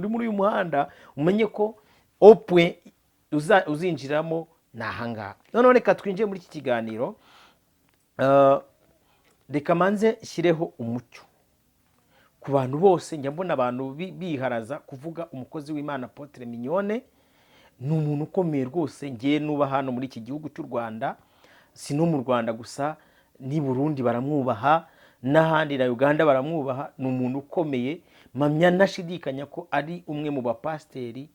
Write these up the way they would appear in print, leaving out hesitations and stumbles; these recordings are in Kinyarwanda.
uri muri uyu muhanda, umenye ko opwe uzinjiramo ni ahangaha. Noneho reka twinjire muri iki kiganiro. Reka manze nshyireho umucyo ku bantu bose. Njya mbona abantu biharaza kuvuga umukozi w'Imana Apôtre Mignonne. Ni umuntu ukomeye rwose, ngiye nuba hano muri iki gihugu cy'u Rwanda, si no mu Rwanda gusa, n'i Burundi baramwubaha, n'ahandi na Uganda baramwubaha. Ni umuntu ukomeye, mpamya ntashidikanya ko ari umwe mu bapasiteri,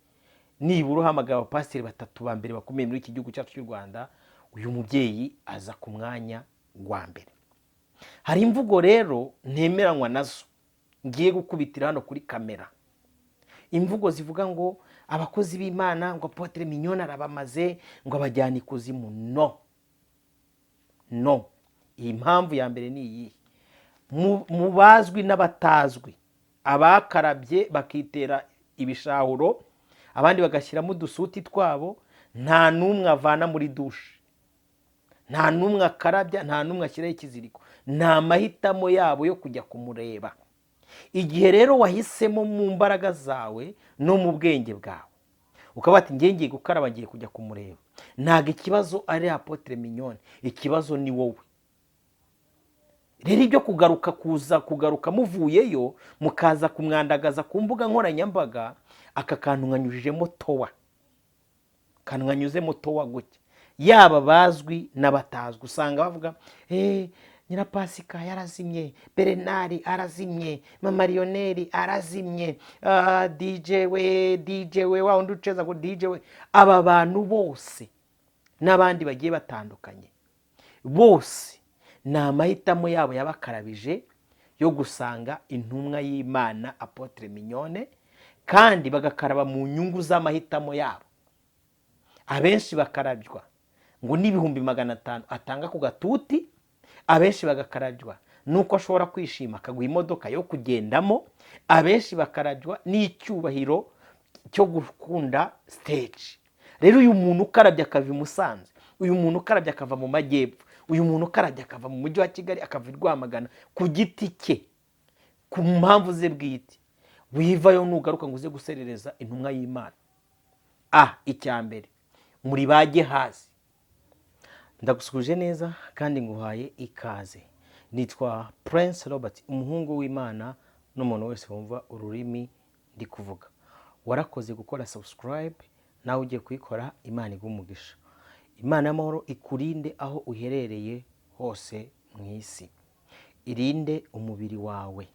nibura uhamagara abapasiteri batatu ba mbere bakomeye muri iki gihugu cyacu cy'u Rwanda, uyu mubyeyi aza ku mwanya wa mbere. Hari imvugo rero ntemeranywa nazo ngiye gukubitira hano kuri kamera, imvugo zivuga ngo abakozi b'Imana, ngo Apôtre Mignonne arabamaze, ngo abajyana ikuzimu. No, no. Iyi mpamvu ya mbere ni iyihe? Mu bazwi n'abatazwi, abakarabye bakitera ibishahuro, abandi bagashyiramo udusuti twabo, nta n'umwe avana muri douche, nta n'umwe akarabya, nta n'umwe ashyiraho ikiziriko. Ni amahitamo yabo yo kujya kumureba. Igihe rero wahisemo mu mbaraga zawe no mu bwenge bwawe, ukaba ati: "Ngiye, ngiye gukaraba, ngiye kujya kumureba," ntabwo ikibazo ari Apôtre Mignonne, ikibazo ni wowe. Rero ibyo kugaruka, kuza kugaruka muvuyeyo mukaza kumwandagaza ku mbuga nkoranyambaga, aka kantu nkanyujijemo towa, kantu nkanyuzemo towa gutya, yaba bazwi n'abatazwi, usanga bavuga: "Eee, Nyirapasika yarazimye, Berenari arazimye, Mama Lionel arazimye, DJ we, DJ we wa wundi uceza ngo DJ we." Aba bantu bose n'abandi bagiye batandukanye bose ni amahitamo yabo yabakarabije yo gusanga intumwa y'Imana Apôtre Mignonne, kandi bagakaraba mu nyungu z'amahitamo yabo. Abenshi bakarabywa ngo n'500 000 atanga ku gatuti, abenshi bagakarabywa nuko ashobora kwishima akaguha imodoka yo kugendamo, abenshi bakarabywa n'icyubahiro cyo gukunda stage. Rero uyu muntu ukarabye akava i Musanze, uyu muntu ukarabye akava mu majyepfo, uyu muntu ukarabye akava mu mujyi wa Kigali, akava i Rwamagana ku giti cye, ku mpamvu ze bwite, wivayo nugaruka ngo uze guserereza intumwa y'Imana. Icya mbere muri bajye hasi. Ndagusuhuje neza kandi nguhaye ikaze. Nitwa Prince Robert, umuhungu w'Imana n'umuntu wese wumva ururimi ndi kuvuga. Warakoze gukora subscribe, nawe ugiye kuyikora, Imana iguhe umugisha. Imana y'amahoro ikurinde aho uherereye hose mu isi, irinde umubiri wawe,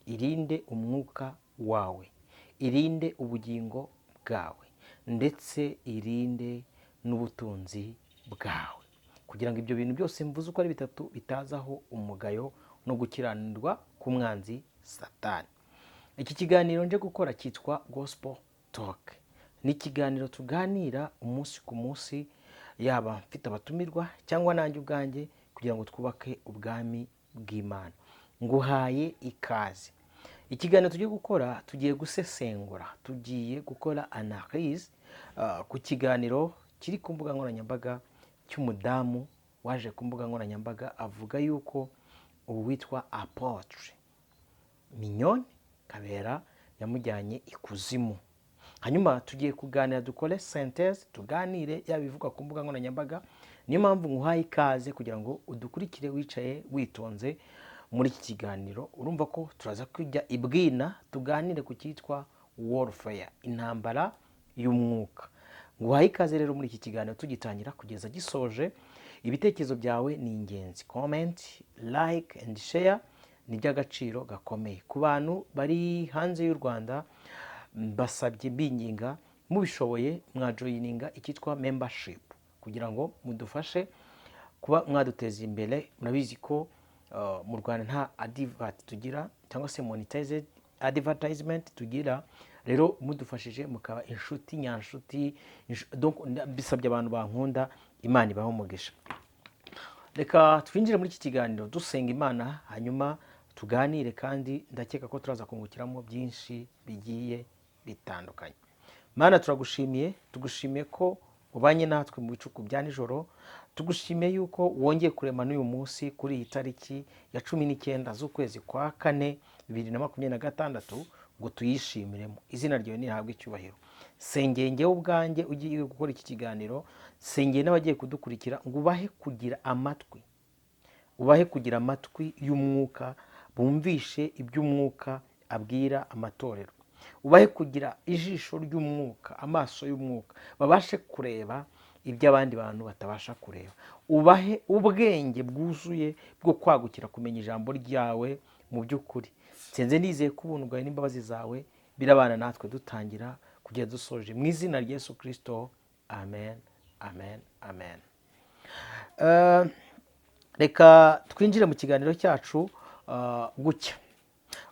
irinde umwuka wawe, irinde ubugingo bwawe, ndetse irinde n'ubutunzi bwawe, kugira ngo ibyo bintu byose mvuze uko ari bitatu bitazaho umugayo no gukiranirwa k'umwanzi Satani. Iki kiganiro nje gukora cyitwa Gospel Talk. Ni ikiganiro tuganira umunsi ku munsi, yaba mfite abatumirwa cyangwa nanjye ubwanjye, kugira ngo twubake ubwami bw'Imana. Nguhaye ikaze. Ikiganiro tugiye gukora, tugiye gusesengura, tugiye gukora analyse ku kiganiro kiri ku mbuga nkoranyambaga cy'umudamu waje ku mbuga nkoranyambaga avuga yuko ubu witwa Apôtre Mignonne Kabera yamujyanye ikuzimu. Hanyuma tugiye kuganira, dukore synthèse, tuganire yaba ibivugwa ku mbuga nkoranyambaga. Niyo mpamvu nguhaye ikaze kugira ngo udukurikire wicaye witonze muri iki kiganiro. Urumva ko turaza kujya ibwina, tuganire ku cyitwa warfare, intambara y'umwuka. Nguhaye ikaze rero muri iki kiganiro, tugitangira kugeza gisoje. Ibitekerezo byawe ni ingenzi. Comment, like and share ni iby'agaciro gakomeye. Ku bantu bari hanze y'u Rwanda, mbasabye mbinginga, mubishoboye mwajoininga icyitwa membership kugira ngo mudufashe kuba mwaduteza imbere. Murabizi ko mu Rwanda nta advert tugira cyangwa se monetized advertisement tugira. Rero mudufashije mukaba inshuti nyanshuti, donc bisabye abantu bankunda, Imana ibahe umugisha. Reka twinjire muri iki kiganiro dusenga Imana, hanyuma tuganire, kandi ndakeka ko turaza kungukiramo byinshi bigiye bitandukanye. Mana, turagushimiye, tugushimiye ko ubanye natwe mu bicuku bya nijoro, tugushimiye yuko wongeye kurema n'uyu munsi kuri iyi tariki ya 19 z'ukwezi kwa kane 2026. Ngo tuyishimiremo. Izina ryawe nirihabwe icyubahiro. Sengeye njyewe ubwanjye ugiye gukora iki kiganiro, sengeye n'abagiye kudukurikira, ngo ubahe kugira amatwi, ubahe kugira amatwi y'umwuka, bumvishe iby'umwuka abwira amatorero. Ubahe kugira ijisho ry'umwuka, amaso y'umwuka, babashe kureba ibyo abandi bantu batabasha kureba. Ubahe ubwenge bwuzuye bwo kwagukira kumenya ijambo ryawe mu by'ukuri. Nsenze nizeye ko ubuntu bwawe n'imbabazi zawe birabana natwe dutangira kugeza dusoje, mu izina rya Yesu Kirisito, amen, amen, amen. Reka twinjire mu kiganiro cyacu gucya.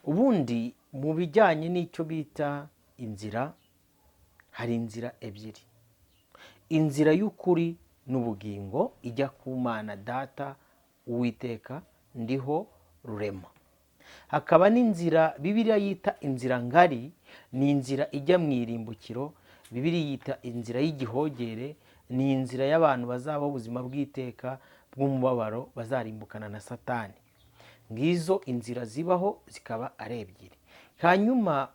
Ubundi mu bijyanye n'icyo bita inzira, hari inzira ebyiri: inzira y'ukuri n'ubugingo ijya ku Mana Data Uwiteka Ndiho Rurema, hakaba n'inzira Bibiliya yita inzira ngari, ni inzira ijya mu irimbukiro. Bibiliya yita inzira y'igihogere, ni inzira y'abantu bazabaho ubuzima bw'iteka bw'umubabaro, bazarimbukana na Satani. Ngizo inzira zibaho, zikaba ari ebyiri. Hanyuma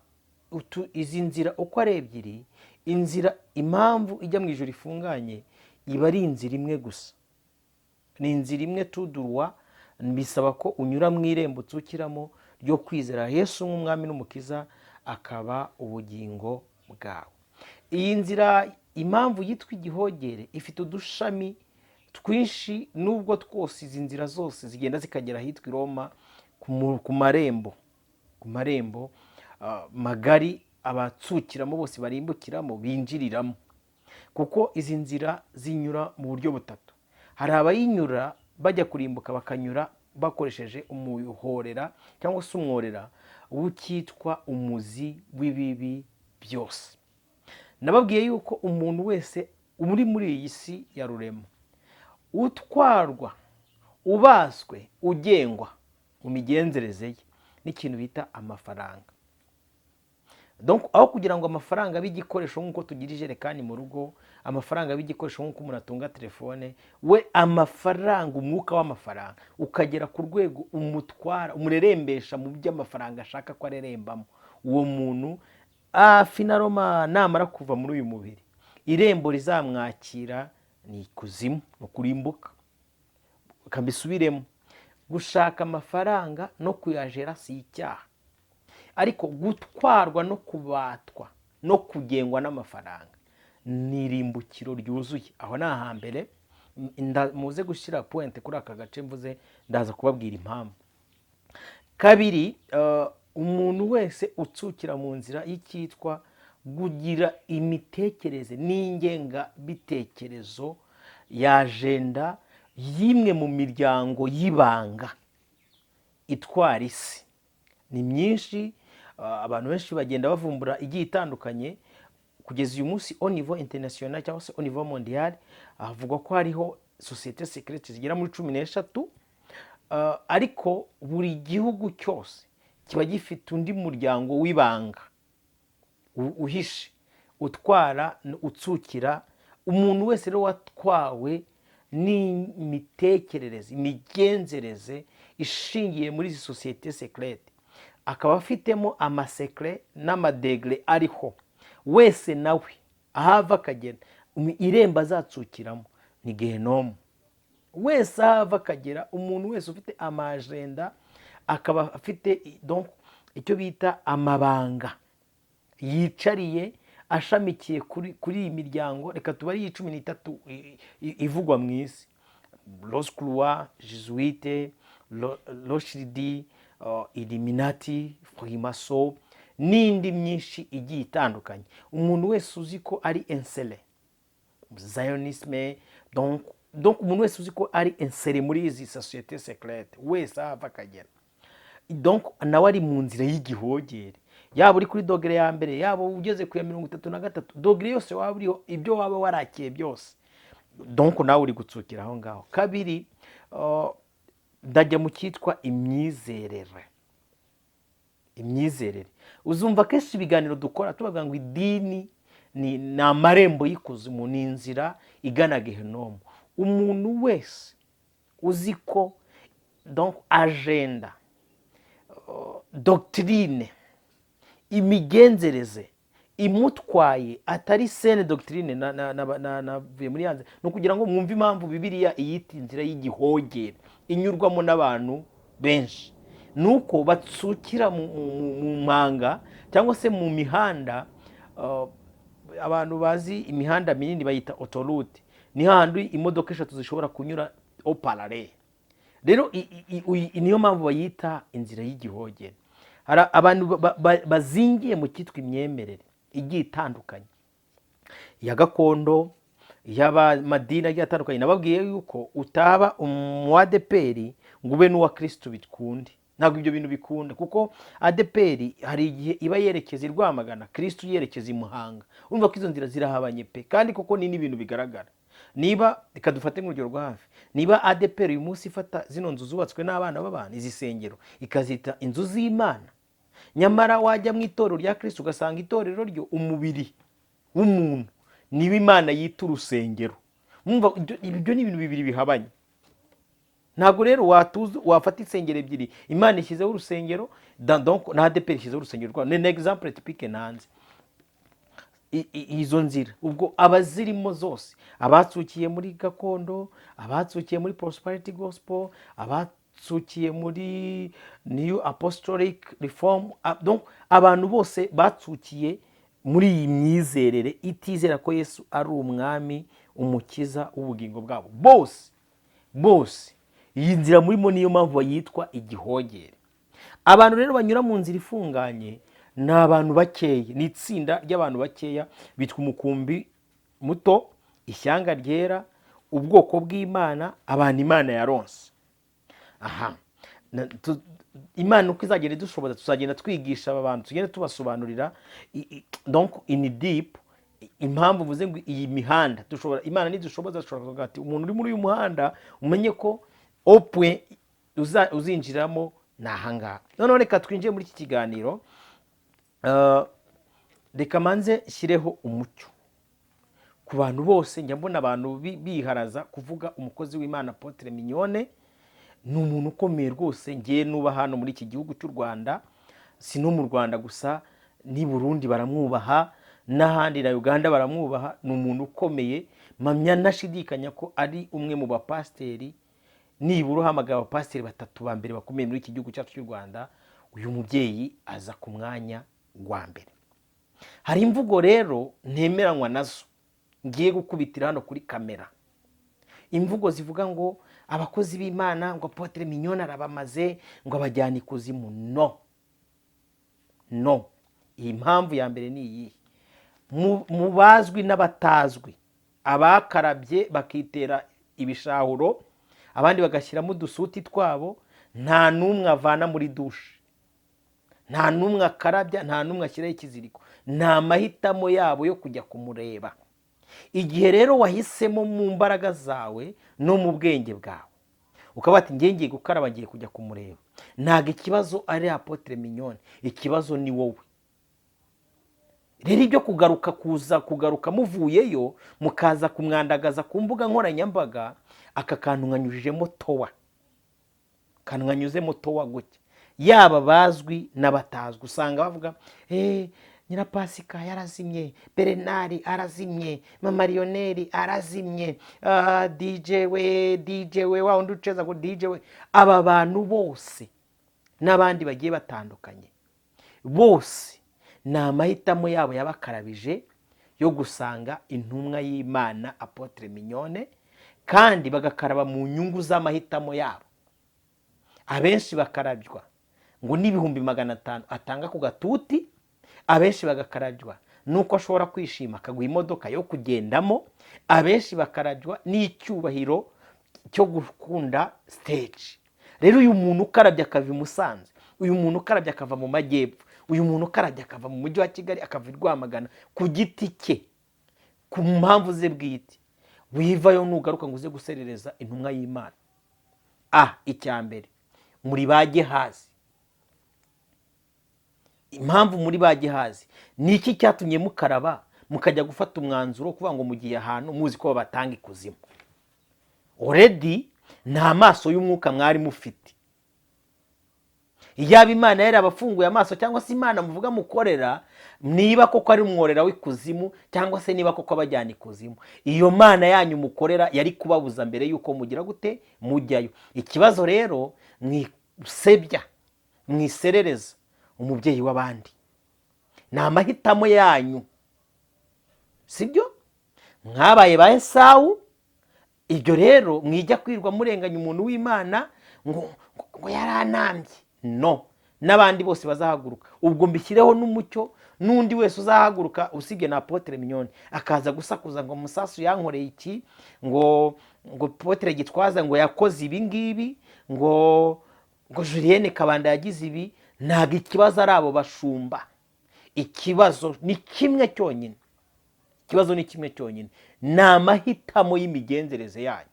izi nzira uko ari ebyiri, inzira impamvu ijya mu ijoro ifunganye iba ari inzira imwe gusa, ni inzira imwe tudurwa. Bisaba ko unyura mu irembo utsukiramo ryo kwizera Yesu nk'umwami n'umukiza, akaba ubugingo bwawe. Iyi nzira impamvu yitwa igihogere, ifite udushami twinshi, nubwo twose izi nzira zose zigenda zikagera ahitwa i Roma, ku marembo magari abatsukiramo bose barimbukiramo, binjiriramo. Kuko izi nzira zinyura mu buryo butatu: hari abayinyura bajya kurimbuka, bakanyura bakoresheje umuhorera cyangwa se umworera w'icyitwa umuzi w'ibibi byose. Nababwiye yuko umuntu wese uri muri iyi si ya Rurema utwarwa, ubaswe, ugengwa mu migenzereze ye n'ikintu bita amafaranga. Donc, aho kugira ngo amafaranga abe igikoresho nk'uko tugira ijerekani mu rugo, amafaranga abe igikoresho nk'uko umuntu atunga telefone, we amafaranga, umwuka w'amafaranga ukagera ku rwego umutwara, umurerembesha mu byo amafaranga ashaka ko arerembamo, uwo muntu finalement namara kuva muri uyu mubiri, irembo rizamwakira ni ikuzimu, ni ukurimbuka. Mbisubiremo: gushaka amafaranga no kuyajera si icyaha, ariko gutwarwa no kubatwa no kugengwa n'amafaranga ni irimbukiro ryuzuye. Aho ni ahambere. Muze gushyira pointe kuri aka gace mvuze, ndaza kubabwira impamvu. Kabiri, umuntu wese utsukira mu nzira y'icyitwa kugira imitekerereze n'ingengabitekerezo y'agenda y'imwe mu miryango y'ibanga itwara isi, ni myinshi, abantu benshi bagenda bavumbura igiye itandukanye. Kugeza uyu munsi, au niveau international cyangwa se au niveau mondial, havugwa ko hariho sociétés secrètes zigera muri 13. Ariko buri gihugu cyose kiba gifite undi muryango w'ibanga uhishe utwara, utsukira. Umuntu wese rero watwawe n'imitekerereze, imigenzereze ishingiye muri izi sociétés secrètes, akaba afitemo amasecrets n'amadegrés ariho, wese nawe ahava akagera, irembo azatsukiramo ni gehenomu. Wese aho ava akagera, umuntu wese ufite amajenda, akaba afite donc icyo bita amabanga yicariye ashamikiye kuri iyi miryango, reka tubare iyi 13 ivugwa mu isi: Rose-Croix, Jésuite, Rothschild, Illuminati, Freemason n'indi myinshi igiye itandukanye. Umuntu wese uzi ko ari inséré, Zionisme, donc umuntu wese uzi ko ari inséré muri izi sociétés secrètes, wese aho ava akagera, donc nawe ari mu nzira y'igihogere. Yaba uri kuri degré ya mbere, yaba ugeze ku ya 33, degré yose waba uriho, ibyo waba warakiye byose, donc nawe uri gutsukira aho ngaho. Kabiri, ndajya mu cyitwa imyizerere. Imyizerere, uzumva kenshi ibiganiro dukora tubavuga ngo idini ni amarembo y'ikuzimu, ni inzira igana gehenomu. Umuntu wese uzi ko donc agenda, doctrine, Imigenzereze imutwaye atari saine doctrine navuye muri yanze, ni ukugira ngo mwumve impamvu Bibiliya iyita inzira y'igihogere inyurwamo n'abantu benshi, ni uko batsukira mu manga cyangwa se mu mihanda. Abantu bazi imihanda minini bayita autoroute, ni hahandi imodoka eshatu zishobora kunyura en parallèle. Rero niyo mpamvu bayita inzira y'igihogere. Hari abantu bazingiye mu cyitwa imyemerere igiye itandukanye, iya gakondo, iy'amadini agiye atandukanye. Nababwiye yuko utaba umu ADEPR ngo ube n'uwa Kirisitu bikunde, ntabwo ibyo bintu bikunda, kuko ADEPR hari igihe iba yerekeza i Rwamagana, Kirisitu yerekeza i Muhanga. Urumva ko izo nzira zirahabanye pe, kandi koko ni n'ibintu bigaragara. Niba, reka dufate nk'urugero rwa hafi, niba ADEPR uyu munsi ifata zino nzu zubatswe n'abana b'abantu, izi sengero, ikazita inzu z'Imana, nyamara wajya mu itorero rya Kirisitu ugasanga itorero ryo umubiri w'umuntu niba Imana yita urusengero. Mwumva ibyo ni ibintu bibiri bihabanye. Ntabwo rero watuza wafata insengero ebyiri, Imana ishyizeho urusengero, donc na ADEPR ishyizeho urusengero rwayo. Ni exemple typique nanze. Izo nzira ubwo abazirimo zose, abatsukiye muri gakondo, abatsukiye muri prosperity gospel, abatsukiye muri New Apostolic Reform, donc abantu bose batsukiye muri iyi myizerere itizera ko Yesu ari umwami, umukiza w'ubugingo bwabo, bose bose iyi nzira murimo niyo mpamvu bayitwa igihogere. Abantu rero banyura mu nzira ifunganye ni abantu bakeya, ni itsinda ry'abantu bakeya bitwa umukumbi muto, ishyanga ryera, ubwoko bw'Imana, abantu Imana yaronse. Aha Imana uko izagenda idushoboza, tuzagenda twigisha aba bantu, tugenda tubasobanurira donc in deep impamvu mvuze ngo iyi mihanda dushobora, Imana nidushoboza dushobora kuvuga ati umuntu uri muri uyu muhanda umenye ko au point uzinjiramo ni ahangaha. Noneho reka twinjire muri iki kiganiro. Reka manze nshyireho umucyo ku bantu bose. Njya mbona abantu biharaza kuvuga umukozi w'Imana Apôtre Mignonne. Ni umuntu ukomeye rwose ngiye nuba hano muri iki gihugu cy'u Rwanda, si no mu Rwanda gusa, n'i Burundi baramwubaha, n'ahandi na Uganda baramwubaha. Ni umuntu ukomeye, mpamya ntashidikanya ko ari umwe mu bapasiteri, nibura uhamagaye abapasiteri batatu ba mbere bakomeye muri iki gihugu cyacu cy'u Rwanda, uyu mubyeyi aza ku mwanya wa mbere. Hari imvugo rero ntemeranywa nazo ngiye gukubitira hano kuri kamera, imvugo zivuga ngo abakozi b'Imana, ngo Apôtre Mignonne arabamaze, ngo abajyana ikuzimu. No, no, iyi mpamvu ya mbere ni iyihe? Mu bazwi n'abatazwi, abakarabye bakitera ibishahuro, abandi bagashyiramo udusuti twabo, nta n'umwe avana muri douche, nta n'umwe akarabya, nta n'umwe ashyiraho ikiziriko. Ni amahitamo yabo yo kujya kumureba. Igihe rero wahisemo mu mbaraga zawe no mu bwenge bwawe, ukaba ati ngiye ngiye gukaraba, ngiye kujya kumureba, ntabwo ikibazo ari Apôtre Mignonne, ikibazo ni wowe. Rero ibyo kugaruka, kuza kugaruka muvuyeyo mukaza kumwandagaza ku mbuga nkoranyambaga, aka kantu nkanyujijemo towa, kantu nkanyuzemo towa gutya, yaba bazwi n'abatazwi, usanga bavuga eee Nyirapasika yarazimye, Berenari arazimye, Mama Lionel arazimye, DJ we, DJ we wa wundi uceza ngo DJ we, aba bantu bose n'abandi bagiye batandukanye bose ni amahitamo yabo yabakarabije yo gusanga intumwa y'Imana Apôtre Mignonne, kandi bagakaraba mu nyungu z'amahitamo yabo. Abenshi bakarabywa ngo n'500,000 atanga ku gatuti, abenshi bagakarabywa nuko ashobora kwishima akaguha imodoka yo kugendamo, abenshi bakarabywa n'icyubahiro cyo gukunda stage. Rero uyu muntu ukarabye akava i Musanze, uyu muntu ukarabye akava mu majyepfo, uyu muntu ukarabye akava mu mujyi wa Kigali, akava i Rwamagana ku giti cye, ku mpamvu ze bwite, wivayo nugaruka ngo uze guserereza intumwa y'Imana, a icya mbere muri ba Gehazi. Impamvu muri ba Gehazi ni iki cyatumye mukaraba mukajya gufata umwanzuro wo kuvuga ngo mugiye ahantu muzi ko babatanga ikuzimu? Already nta maso y'umwuka mwari mufite. Iyaba Imana yari abafunguye amaso, cyangwa se Imana muvuga mukorera, niba koko ari umworera w'ikuzimu, cyangwa se niba koko abajyana ikuzimu, iyo Mana yanyu mukorera yari kubabuza mbere y'uko mugira gute, mujyayo. Ikibazo rero, mwisebya, mwiserereza umubyeyi w'abandi, ni amahitamo yanyu, sibyo? Mwabaye ba Esawu. Ibyo rero mwijya kwirwa murenganya umuntu w'Imana ngo yaranambye, no n'abandi bose bazahaguruka. Ubwo mbishyireho n'umucyo, n'undi wese uzahaguruka usibye na Apôtre Mignonne akaza gusakuza ngo Musasu yankoreye iki, ngo Apôtre Gitwaza ngo yakoze ibi ngibi, ngo Julienne Kabanda yagize ibi, ntabwo ikibazo ari abo bashumba. Ikibazo ni kimwe cyonyine, ikibazo ni kimwe cyonyine, ni amahitamo y'imigenzereze yanyu.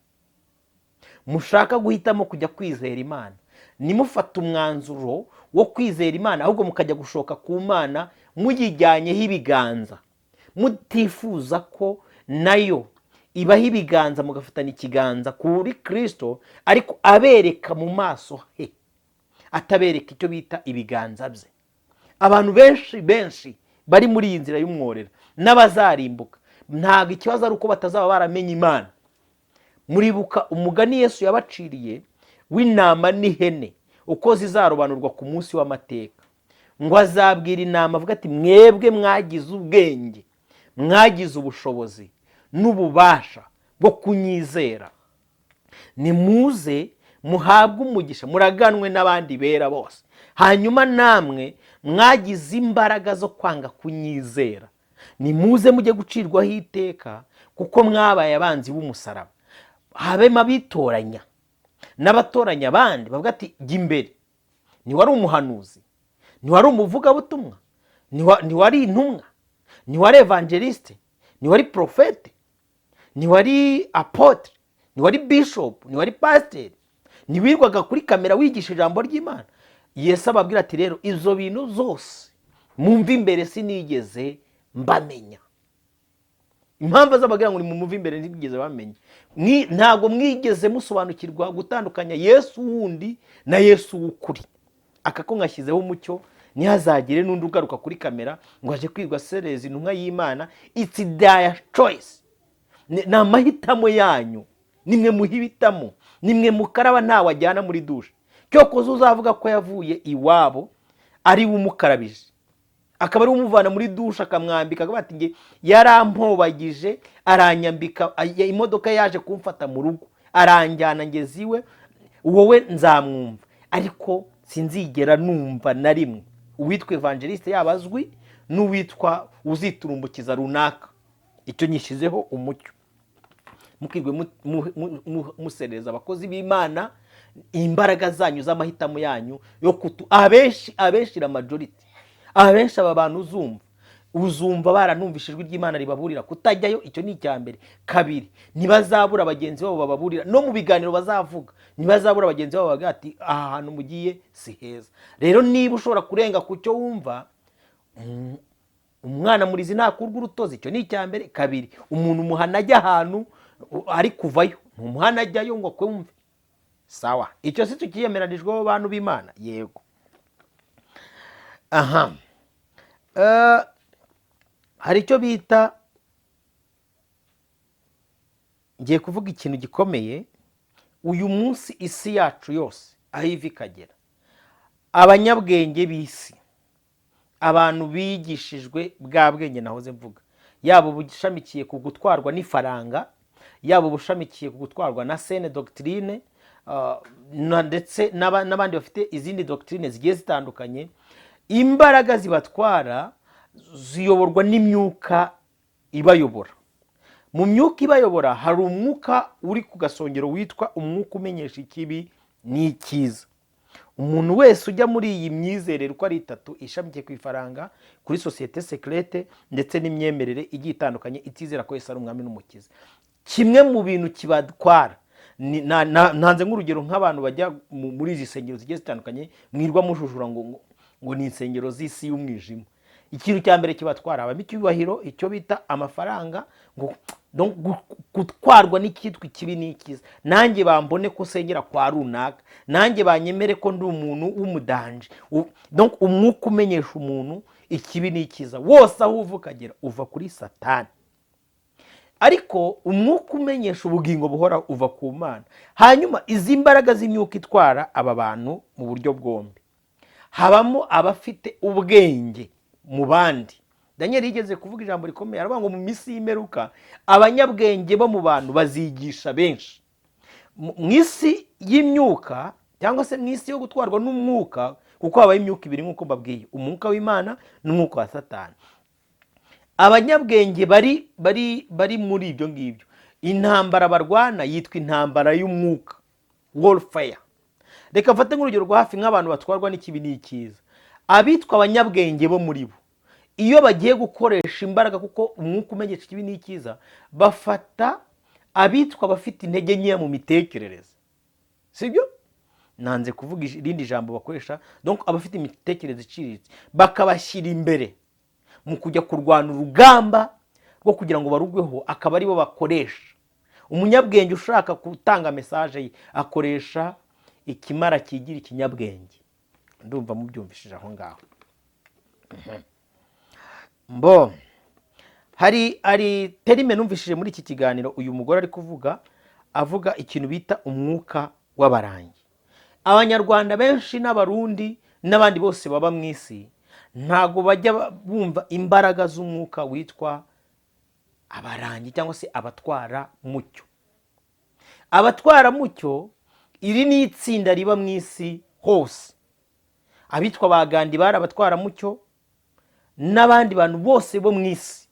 Mushaka guhitamo kujya kwizera Imana, nimufate umwanzuro wo kwizera Imana, ahubwo mukajya gushoka ku Mana muyijyanyeho ibiganza, mutifuza ko nayo ibaha ibiganza, mugafatana ikiganza kuri Kirisito, ariko abereka mu maso he, atabereka icyo bita ibiganza bye. Abantu benshi benshi bari muri iyi nzira y'umworera n'abazarimbuka, ntabwo ikibazo ari uko batazaba baramenye Imana. Muribuka umugani Yesu yabaciriye w'intama n'ihene, uko zizarobanurwa ku munsi w'amateka, ngo azabwira intama avuga ati: "Mwebwe mwagize ubwenge, mwagize ubushobozi n'ububasha bwo kunyizera, nimuze muhabwe umugisha, muraganwe n'abandi bera bose. Hanyuma namwe mwagize imbaraga zo kwanga kunyizera, nimuze mujye gucirwaho iteka kuko mwabaye abanzi b'umusaraba." Habemo abitoranya n'abatoranya abandi, bavuga ati: "Jya imbere, ntiwari umuhanuzi, ntiwari umuvugabutumwa, ntiwari intumwa, ntiwari évangéliste, ntiwari prophète, ntiwari apôtre, ntiwari bishop, ntiwari pasiteri, ntiwirwaga kuri kamera wigisha ijambo ry'Imana." Yesu ababwira ati: "Rero ibyo bintu zose mumve imbere, sinigeze mbamenya." Impamvu azababwira ngo nimumuve imbere, ntibigeze bamenya, ntabwo mwigeze musobanukirwa gutandukanya Yesu wundi na Yesu w'ukuri. Aka ko nkashyizeho umucyo, ntihazagire n'undi ugaruka kuri kamera ngo aje kwirwa sereza intumwa y'Imana. It's their choice, ni amahitamo yanyu, nimwe muhitamo, nimwe mukaraba, ntawe ajyana muri douche. Cyokoze uzavuga ko yavuye iwabo ari we umukarabije, akaba ari we umuvana muri douche, akamwambika, akavuga ati: "Nge yarampobagije, aranyambika, imodoka yaje kumfata mu rugo, aranjyana ngeze iwe," wowe nzamwumva. Ariko sinzigera numva na rimwe uwitwa évangéliste, yaba azwi n'uwitwa uziturumbukiza runaka. Icyo nyishyizeho umucyo, mukirwe muserereza abakozi b'Imana imbaraga zanyu z'amahitamo yanyu yo kutu. Abenshi, abenshi, la majorité, abenshi, aba bantu uzumva baranumvise ijwi ry'Imana ribaburira kutajyayo. Icyo ni icya mbere. Kabiri, ntibazabura bagenzi babo bababurira, no mu biganiro bazavuga ntibazabura bagenzi babo bavuga ati: "Aha hantu mugiye si heza." Rero niba ushobora kurenga ku cyo wumva, umwana murizi ntakurwa urutozi. Icyo ni icya mbere. Kabiri, umuntu umuhana ajya ahantu ari kuvayo, ntumuhana ajyayo ngo akumve. Sawa, icyo si tukiyemeranijweho, bantu b'Imana? Yego. Aha hari icyo bita, ngiye kuvuga ikintu gikomeye. Uyu munsi isi yacu yose aho iva ikagera, abanyabwenge b'isi, abantu bigishijwe bwa bwenge nahoze mvuga, yaba ubushamikiye ku gutwarwa n'ifaranga, yaba ubushamikiye ku gutwarwa na saine doctrine, ndetse n'abandi bafite izindi doctrine zigiye zitandukanye, imbaraga zibatwara ziyoborwa n'imyuka ibayobora. Mu myuka ibayobora hari umwuka uri ku gasongero witwa umwuka umenyesha ikibi n'icyiza. Umuntu wese ujya muri iyi myizerere uko ari itatu ishamikiye ku ifaranga, kuri société secrète, ndetse n'imyemerere igiye itandukanye itizera ko Yesu ari umwami n'umukiza, kimwe mu bintu kibatwara ntanze nk'urugero nk'abantu bajya muri izi nsengero zigiye zitandukanye mwirwa mujujura ngo ni insengero z'isi y'umwijima. Ikintu cya mbere kibatwara, habamo icyubahiro, icyo bita amafaranga, ngo donc gutwarwa n'icyitwa ikibi n'ikiza. Nanjye bambone ko sengera kwa runaka, nanjye banyemere ko ndi umuntu w'umudanje. Donc umwuka umenyesha umuntu ikibi n'ikiza wose, aho uva ukagera, uva kuri Satani. Ariko umwuka umenyesha ubugingo buhora uva ku Mana. Hanyuma izi mbaraga z'imyuka itwara aba bantu mu buryo bwombi, habamo abafite ubwenge mu bandi. Daniel yigeze kuvuga ijambo rikomeye, aravuga ngo mu minsi y'imperuka abanyabwenge bo mu bantu bazigisha benshi. Mu isi y'imyuka, cyangwa se mu isi yo gutwarwa n'umwuka, kuko habaho imyuka ibiri nk'uko mbabwiye, umwuka w'Imana n'umwuka wa Satani. Abanyabwenge bari muri ibyo ngibyo, intambara barwana yitwa intambara y'umwuka, warfare. Reka mfate nk'urugero rwa hafi, nk'abantu batwarwa n'ikibi n'ikiza, abitwa abanyabwenge bo muri bo, iyo bagiye gukoresha imbaraga, kuko umwuka umenyesha ikibi n'ikiza, bafata abitwa abafite intege nkeya mu mitekerereze, sibyo? Nanze kuvuga irindi jambo bakoresha. Donc abafite imitekerereze iciriritse bakabashyira imbere mu kujya kurwana urugamba rwo kugira ngo barugweho, akaba aribo bakoresha. Umunyabwenge ushaka gutanga message ye akoresha ikimara kigira ikinyabwenge. Ndumva mubyumvishije aho ngaho. Mbo hari terme numvishije muri iki kiganiro uyu mugore ari kuvuga, avuga ikintu bita umwuka w'abarangi. Abanyarwanda benshi n'Abarundi n'abandi bose baba mu isi ntabwo bajya bumva imbaraga z'umwuka witwa abarangi cyangwa se abatwara mucyo. Abatwara mucyo, iri ni itsinda riba mu isi hose. Abitwa ba Gandhi bari abatwaramucyo, n'abandi bantu bose bo mu isi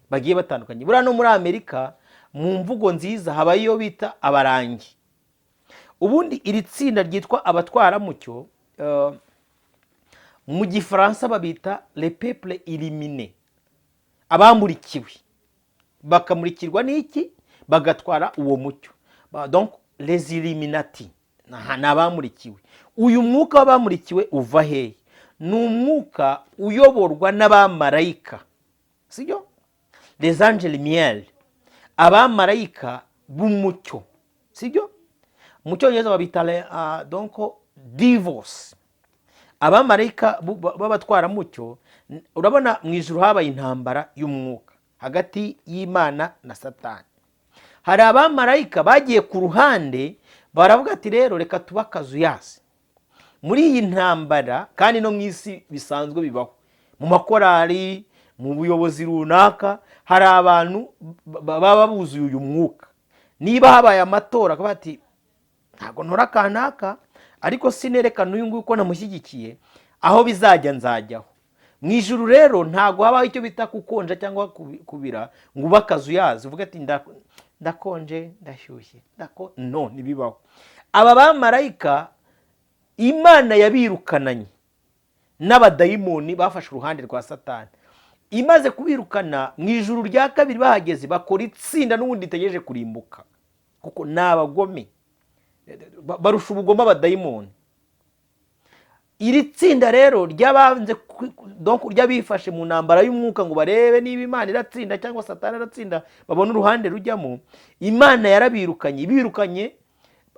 bagiye batandukanye. Buriya no muri Amerika, mu mvugo nziza, habayo iyo bita abarangi. Ubundi iri tsinda ryitwa abatwaramucyo, mu Gifaransa babita le peuple illuminé, abamurikiwe, bakamurikirwa n'iki? Bagatwara uwo mucyo. Donc les Illuminati ni abamurikiwe. Uyu mwuka w'abamurikiwe uva hehe? Ni umwuka uyoborwa n'abamarayika, sibyo? Les anges lumière, abamarayika b'umucyo, sibyo? Mu Cyongereza babita donc devils, abamarayika b'abatwaramucyo. Urabona mu ijuru habaye intambara y'umwuka hagati y'Imana na Satani. Hari abamarayika bagiye ku ruhande, baravuga ati: "Rero reka tube akazuyazi muri iyi ntambara." Kandi no mu isi bisanzwe bibaho, mu makorari, mu buyobozi runaka, hari abantu baba buzuye uyu mwuka. Niba habaye amatora, akavuga ati: "Ntabwo ntora kanaka, ariko sinerekana uyu nguyu ko namushyigikiye, aho bizajya nzajyaho." Mu ijuru rero ntabwo habaho icyo bita kukonja cyangwa kubira, ngo ube akazuyazi uvuge ati: "Ndakonje, ndashyushye, no." Ntibibaho. Aba bamarayika Imana yabirukananye n'abadayimoni bafashe uruhande rwa Satani. Imaze kubirukana mu ijuru rya kabiri, bahageze bakora itsinda n'ubundi ritegereje kurimbuka, kuko ni abagome, barusha ubugome abadayimoni. Iri tsinda rero ry'abanze donc ry'abifashe mu ntambara y'umwuka ngo barebe niba Imana iratsinda cyangwa Satani aratsinda, babone uruhande rujyamo, Imana yarabirukanye. Ibirukanye,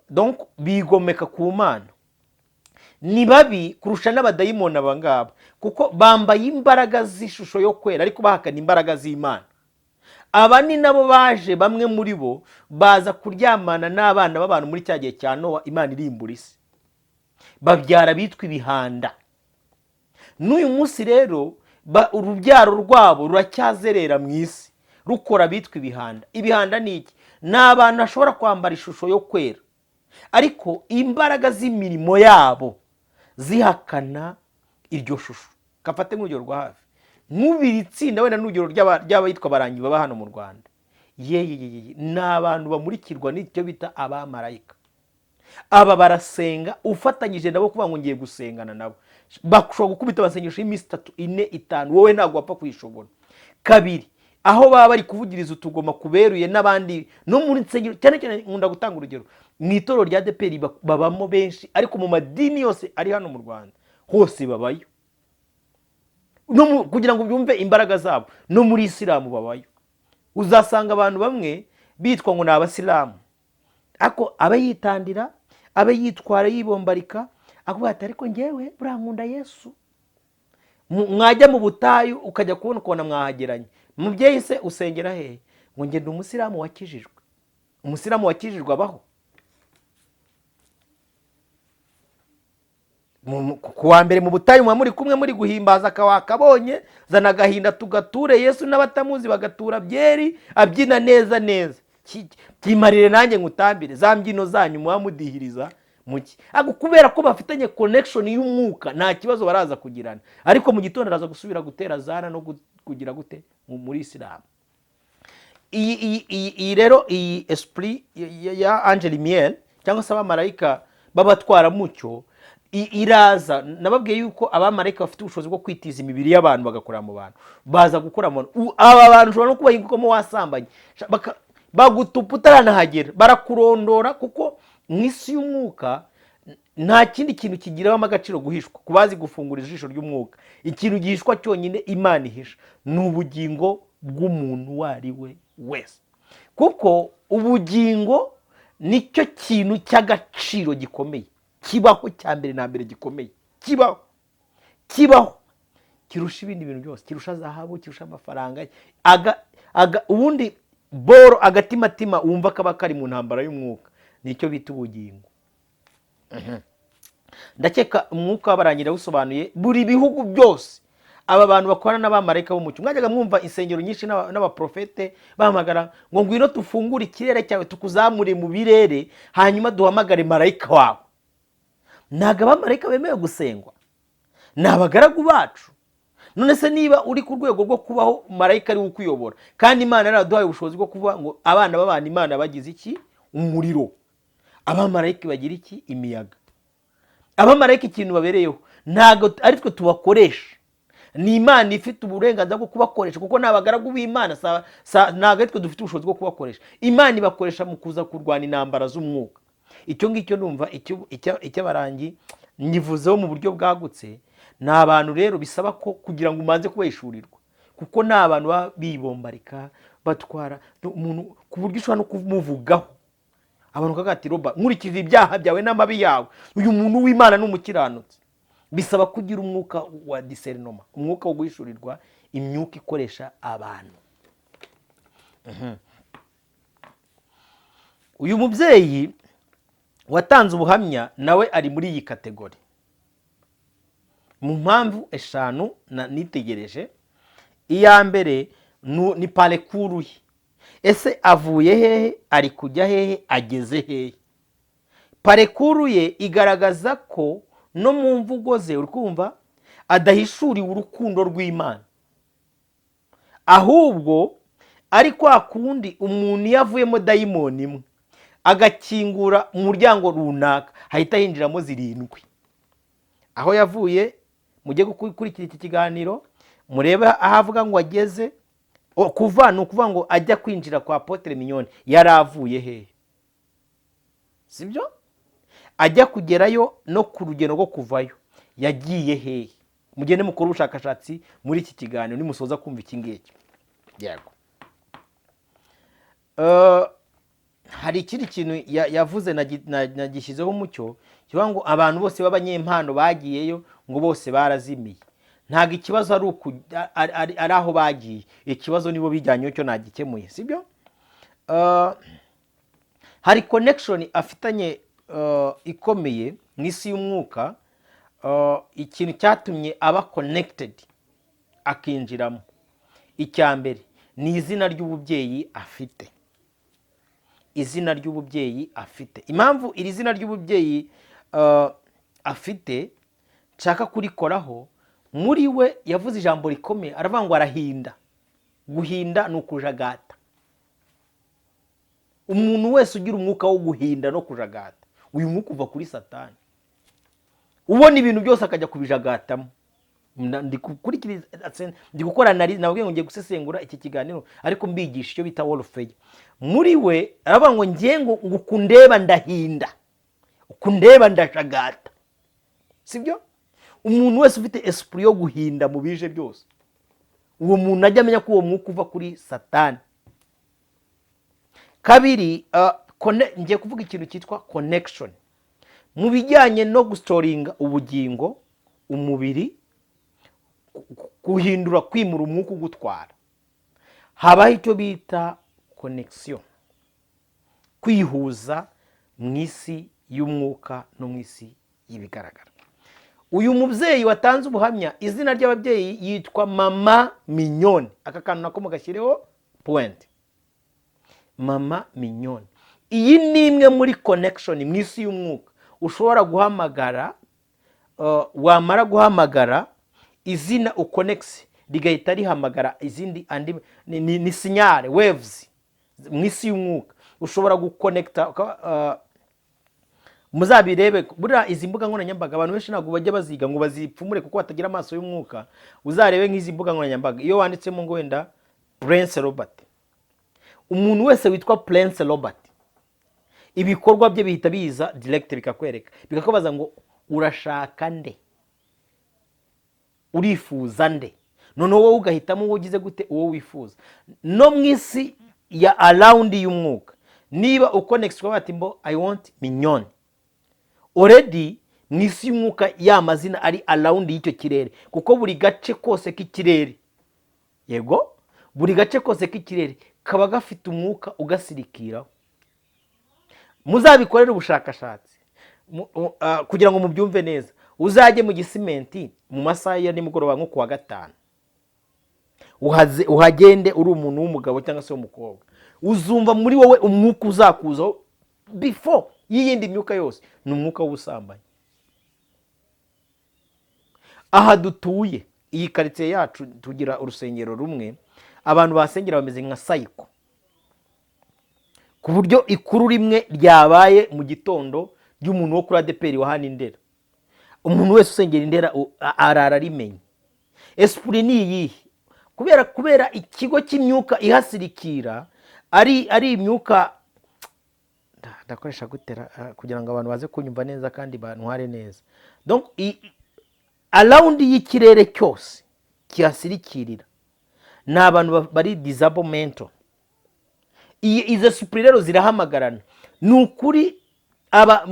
donc bigomeka ku Mana. Ni babi kurusha n'abadayimoni aba ngaba, kuko bambaye imbaraga z'ishusho yo kwera ariko bahakana imbaraga z'Imana. Aba ni nabo baje, bamwe muri bo baza kuryamana n'abana b'abantu muri cya gihe cya Nowa, Imana irimbura isi, babyara bitwa ibihanda. N'uyu munsi rero urubyaro rwabo ruracyazerera mu isi, rukora bitwa ibihanda. Ibihanda ni iki? Ni abantu bashobora kwambara ishusho yo kwera, ariko imbaraga z'imirimo yabo zihakana iryo shusho. Kafate nk'urugero rwa hafi, nk'ubu iri tsinda wenda n'urugero ry'abayitwa abarangi baba hano mu Rwanda, yeyeyeye, ni abantu bamurikirwa n'icyo bita abamarayika. Aba barasenga, ufatanyije nabo kuvuga ngo ngiye gusengana nabo, bashobora gukubita amasengesho y'iminsi 3, 4, 5, wowe ntabwo wapfa kuyishobora. Kabiri, aho baba bari kuvugiriza utugoma kuberuye n'abandi no muri nsengero, cyane cyane nkunda gutanga urugero mu itorero rya ADEPR, babamo benshi, ariko mu madini yose ari hano mu Rwanda hose babayo. No kugira ngo byumve imbaraga zabo, no muri Isilamu babayo. Uzasanga abantu bamwe bitwa ngo ni Abasilamu, ariko abe yitandira, abe yitwara, yibombarika, akavuga ati: "Ariko ngewe buriya nkunda Yesu." Mwajya mu butayu, ukajya kubona ukabona mwahageranye. "Mubyeyi se usengera hehe?" Ngo: "Ngenda umusilamu wakijijwe." Umusilamu wakijijwe abaho? Ku wa mbere mu butayu muba muri kumwe, muri guhimbaza, akabonye zana agahinda tugature Yesu, n'abatamuzi bagatura byeri, abyina neza neza. Byimarire nanjye ngutambire za mbyino zanyu muba mudihiriza muki. Ariko kubera ko bafitanye connection y'umwuka, nta kibazo baraza kugirana. Ariko mu gitondo araza gusubira gutera zana no kugira gute muri Isilamu. Iyi rero, iyi esprit ya ange lumière cyangwa se abamarayika b'abatwaramucyo iraza. Nababwiye yuko abamarayika bafite ubushobozi bwo kwitiza imibiri y'abantu, bagakorera mu bantu, baza gukora mu bantu. Aba bantu ushobora no kubahingukamo wasambanye, bagutupa utaranahagera, barakurondora, kuko mu isi y'umwuka nta kindi kintu kigiramo agaciro guhishwa. Ku bazi gufungura ijisho ry'umwuka, ikintu gihishwa cyonyine Imana ihisha ni ubugingo bw'umuntu uwo ari we wese, kuko ubugingo nicyo kintu cy'agaciro gikomeye kibaho, cya mbere na mbere gikomeye kibaho, kirusha ibindi bintu byose, kirusha zahabu, kirusha amafaranga. Ubundi boro agatimatima wumva kaba kari mu ntambara y'umwuka, nicyo bita ubugingo. Ndakeka umwuka wabarangira awusobanuye. Buri bihugu byose aba bantu bakorana n'abamarayika b'umucyo. Mwajyaga mwumva insengero nyinshi n'abaprofete bahamagara ngo: "Ngwino tufungure ikirere cyawe, tukuzamure mu birere, hanyuma duhamagare marayika wawe." Ntabwo abamarayika bemewe gusengwa, ni abagaragu bacu. None se niba uri ku rwego rwo kubaho marayika ari we ukuyobora, kandi Imana yaraduhaye ubushobozi bwo kuvuga ngo abana b'abantu Imana bagize iki? Umuriro. Abamarayika bagira iki? Imiyaga. Abamarayika ikintu babereyeho, ntabwo ari twe tubakoresha, ni Imana ifite uburenganzira bwo kubakoresha, kuko ni abagaragu b'Imana. Ntabwo ari twe dufite ubushobozi bwo kubakoresha. Imana ibakoresha mu kuza kurwana intambara z'umwuka. Icyo ngicyo numva icy'abarangi nyivuzeho mu buryo bwagutse. Ni abantu rero bisaba ko kugira ngo umanze kubahishurirwa, kuko ni abantu baba bibombarika, batwara umuntu ku buryo ushobora no kumuvugaho abantu bakavuga ati: "Roba, nkurikije ibyaha byawe n'amabi yawe, uyu muntu w'Imana ni umukiranutsi." Bisaba kugira umwuka wa discernement, umwuka wo guhishurirwa imyuka ikoresha abantu. Uyu mubyeyi watanze ubuhamya nawe ari muri iyi catégorie mu mpamvu eshanu nitegereje. Iya mbere ni parcours ye. Ese avuye hehe? Ari kujya hehe? Ageze hehe? Parcours ye igaragaza ko no mu mvugo ze, uri kumva, adahishuriwe urukundo rw'Imana, ahubwo ari kwa kundi umuntu iyo avuyemo dayimoni imwe agakingura umuryango runaka, hahita hinjiramo zirindwi. Aho yavuye, mujye gukurikira iki kiganiro murebe aho avuga ngo ageze. Kuva ni ukuvuga ngo ajya kwinjira kwa Apôtre Mignonne yari avuye hehe, sibyo? Ajya kugerayo no ku rugendo rwo kuvayo yagiye hehe? Mugende mukore ubushakashatsi muri iki kiganiro nimusoza kumva iki ngiki. Yego. Hari ikindi kintu yavuze nagishyizeho umucyo, kivuga ngo abantu bose b'abanyempano bagiyeyo ngo bose barazimiye. Ntabwo ikibazo ari aho bagiye, ikibazo nibo bijyanyeyo. Cyo nagikemuye, sibyo? Hari connection afitanye ikomeye mu isi y'umwuka. Ikintu cyatumye aba connected akinjiramo, icya mbere ni izina ry'ububyeyi afite. Izina ry'ububyeyi afite, impamvu iri zina ry'ububyeyi afite nshaka kurikoraho, muri we yavuze ijambo rikomeye, aravuga ngo arahinda. Guhinda ni ukujagata. Umuntu wese ugira umwuka wo guhinda no kujagata, uyu mwuka uva kuri Satani, ubona ibintu byose akajya kubijagatamo. Ndi gukora, nari nababwiye ngo ngiye gusesengura iki kiganiro, ariko mbigisha icyo bita warfare. Muri we aravuga ngo: "Ngiye ngo ukundeba ndahinda, ukundeba ndajagata." Sibyo? Umuntu wese ufite esprit yo guhinda mu bije byose, uwo muntu ajya amenya ko uwo mwuka uva kuri Satani. Kabiri, ngiye kuvuga ikintu cyitwa connection mu bijyanye no gustoringa ubugingo, umubiri, guhindura, kwimura umwuka ugutwara. Habaho icyo bita connection, kwihuza mu isi y'umwuka no mu isi y'ibigaragara. Uyu mubyeyi watanze ubuhamya, izina ry'ababyeyi yitwa Mama Mignone. Aka kantu nako mugashyireho point. Mama Mignone, iyi ni imwe muri connection mu isi y'umwuka ushobora guhamagara. Wamara guhamagara izina ukonegisi, rigahita rihamagara izindi andi. Ni signal waves mu isi y'umwuka ushobora gukonekita. Muzabirebe, buriya izi mbuga nkoranyambaga abantu benshi ntabwo bajya baziga ngo bazipfumure kuko batagira amaso y'umwuka. Uzarebe nk'izi mbuga nkoranyambaga, iyo wanditsemo ngo wenda Prince Robert, umuntu wese witwa Prince Robert, ibikorwa bye bihita biza direct, bikakwereka, bikakubaza ngo urashaka nde, urifuza nde? Noneho wowe ugahitamo uwo ugize gute, uwo wifuza. No mu isi ya around y'umwuka, niba ukonegisi bati mbo "I want Mignone", already mu isi y'umwuka ya mazina ari around y'icyo kirere, kuko buri gace kose k'ikirere, yego, buri gace kose k'ikirere kaba gafite umwuka ugasirikiraho. Muzabikorere ubushakashatsi kugira ngo mubyumve neza. Uzajye mu Gisimenti mu masaha ya nimugoroba, nko ku wa gatanu, uhagende uri umuntu w'umugabo cyangwa se w'umukobwa, uzumva muri wowe umwuka uzakuzaho before y'iyindi myuka yose ni umwuka w'ubusambanyi. Aha dutuye, iyi karitsiye yacu, tugira urusengero rumwe, abantu basengera bameze nka sayiko, ku buryo ikuru rimwe ryabaye mu gitondo ry'umuntu wo kuri ADEPR wa hano Indera, umuntu wese usengera Indera arara arimenye. Esprit ni iyihe? Kubera ikigo cy'imyuka ihasirikira ari imyuka ndakoresha gutera kugira ngo abantu baze kunyumva neza kandi bantware neza. Donc around y'ikirere cyose kihasirikirira ni abantu bari disable mental. Izo esprit rero zirahamagarana. Ni ukuri, aba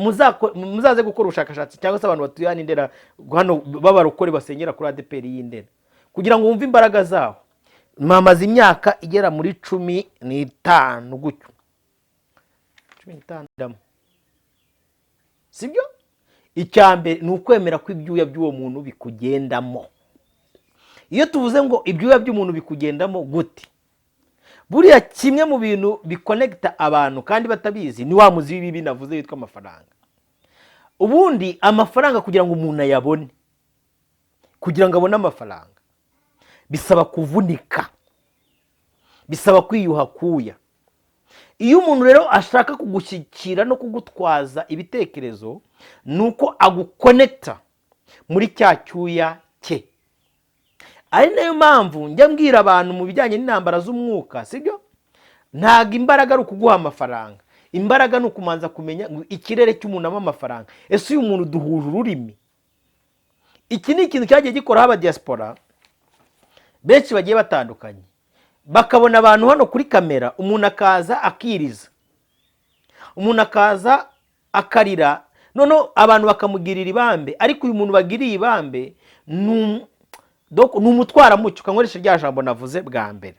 muzaze gukora ubushakashatsi, cyangwa se abantu batuye hano Indera, hano b'abarokore basengera kuri ADEPR y'Indera, kugira ngo wumve imbaraga zaho. Mamaze imyaka igera muri 15 gutyo, 15 ndamo, sibyo? Icya mbere ni ukwemera ko ibyuya by'uwo muntu bikugendamo. Iyo tuvuze ngo ibyuya by'umuntu bikugendamo gute? Buriya kimwe mu bintu bikonegita abantu kandi batabizi ni wa muzi w'ibibi navuze witwa amafaranga. Ubundi amafaranga, kugira ngo umuntu ayabone, kugira ngo abone amafaranga bisaba kuvunika, bisaba kwiyuha kuya. Iyo umuntu rero ashaka kugushyikira no kugutwaza ibitekerezo, ni uko agukonekita muri cya cyuya cye. Ari nayo mpamvu njya mbwira abantu mu bijyanye n'intambara z'umwuka, sibyo? Ntabwo imbaraga ari ukuguha amafaranga. Imbaraga ni ukumanza kumenya ngo ikirere cy'umuntu ama amafaranga, ese uyu muntu duhuje ururimi? Iki ni ikintu cyagiye gikoraho abadiyasipora benshi bagiye batandukanye, bakabona abantu hano kuri kamera, umuntu akaza akiriza, umuntu akaza akarira, noneho abantu bakamugirira ibambe. Ariko uyu muntu bagiriye ibambe donc ni umutwaramucyo, ukankoresha rya jambo navuze bwa mbere.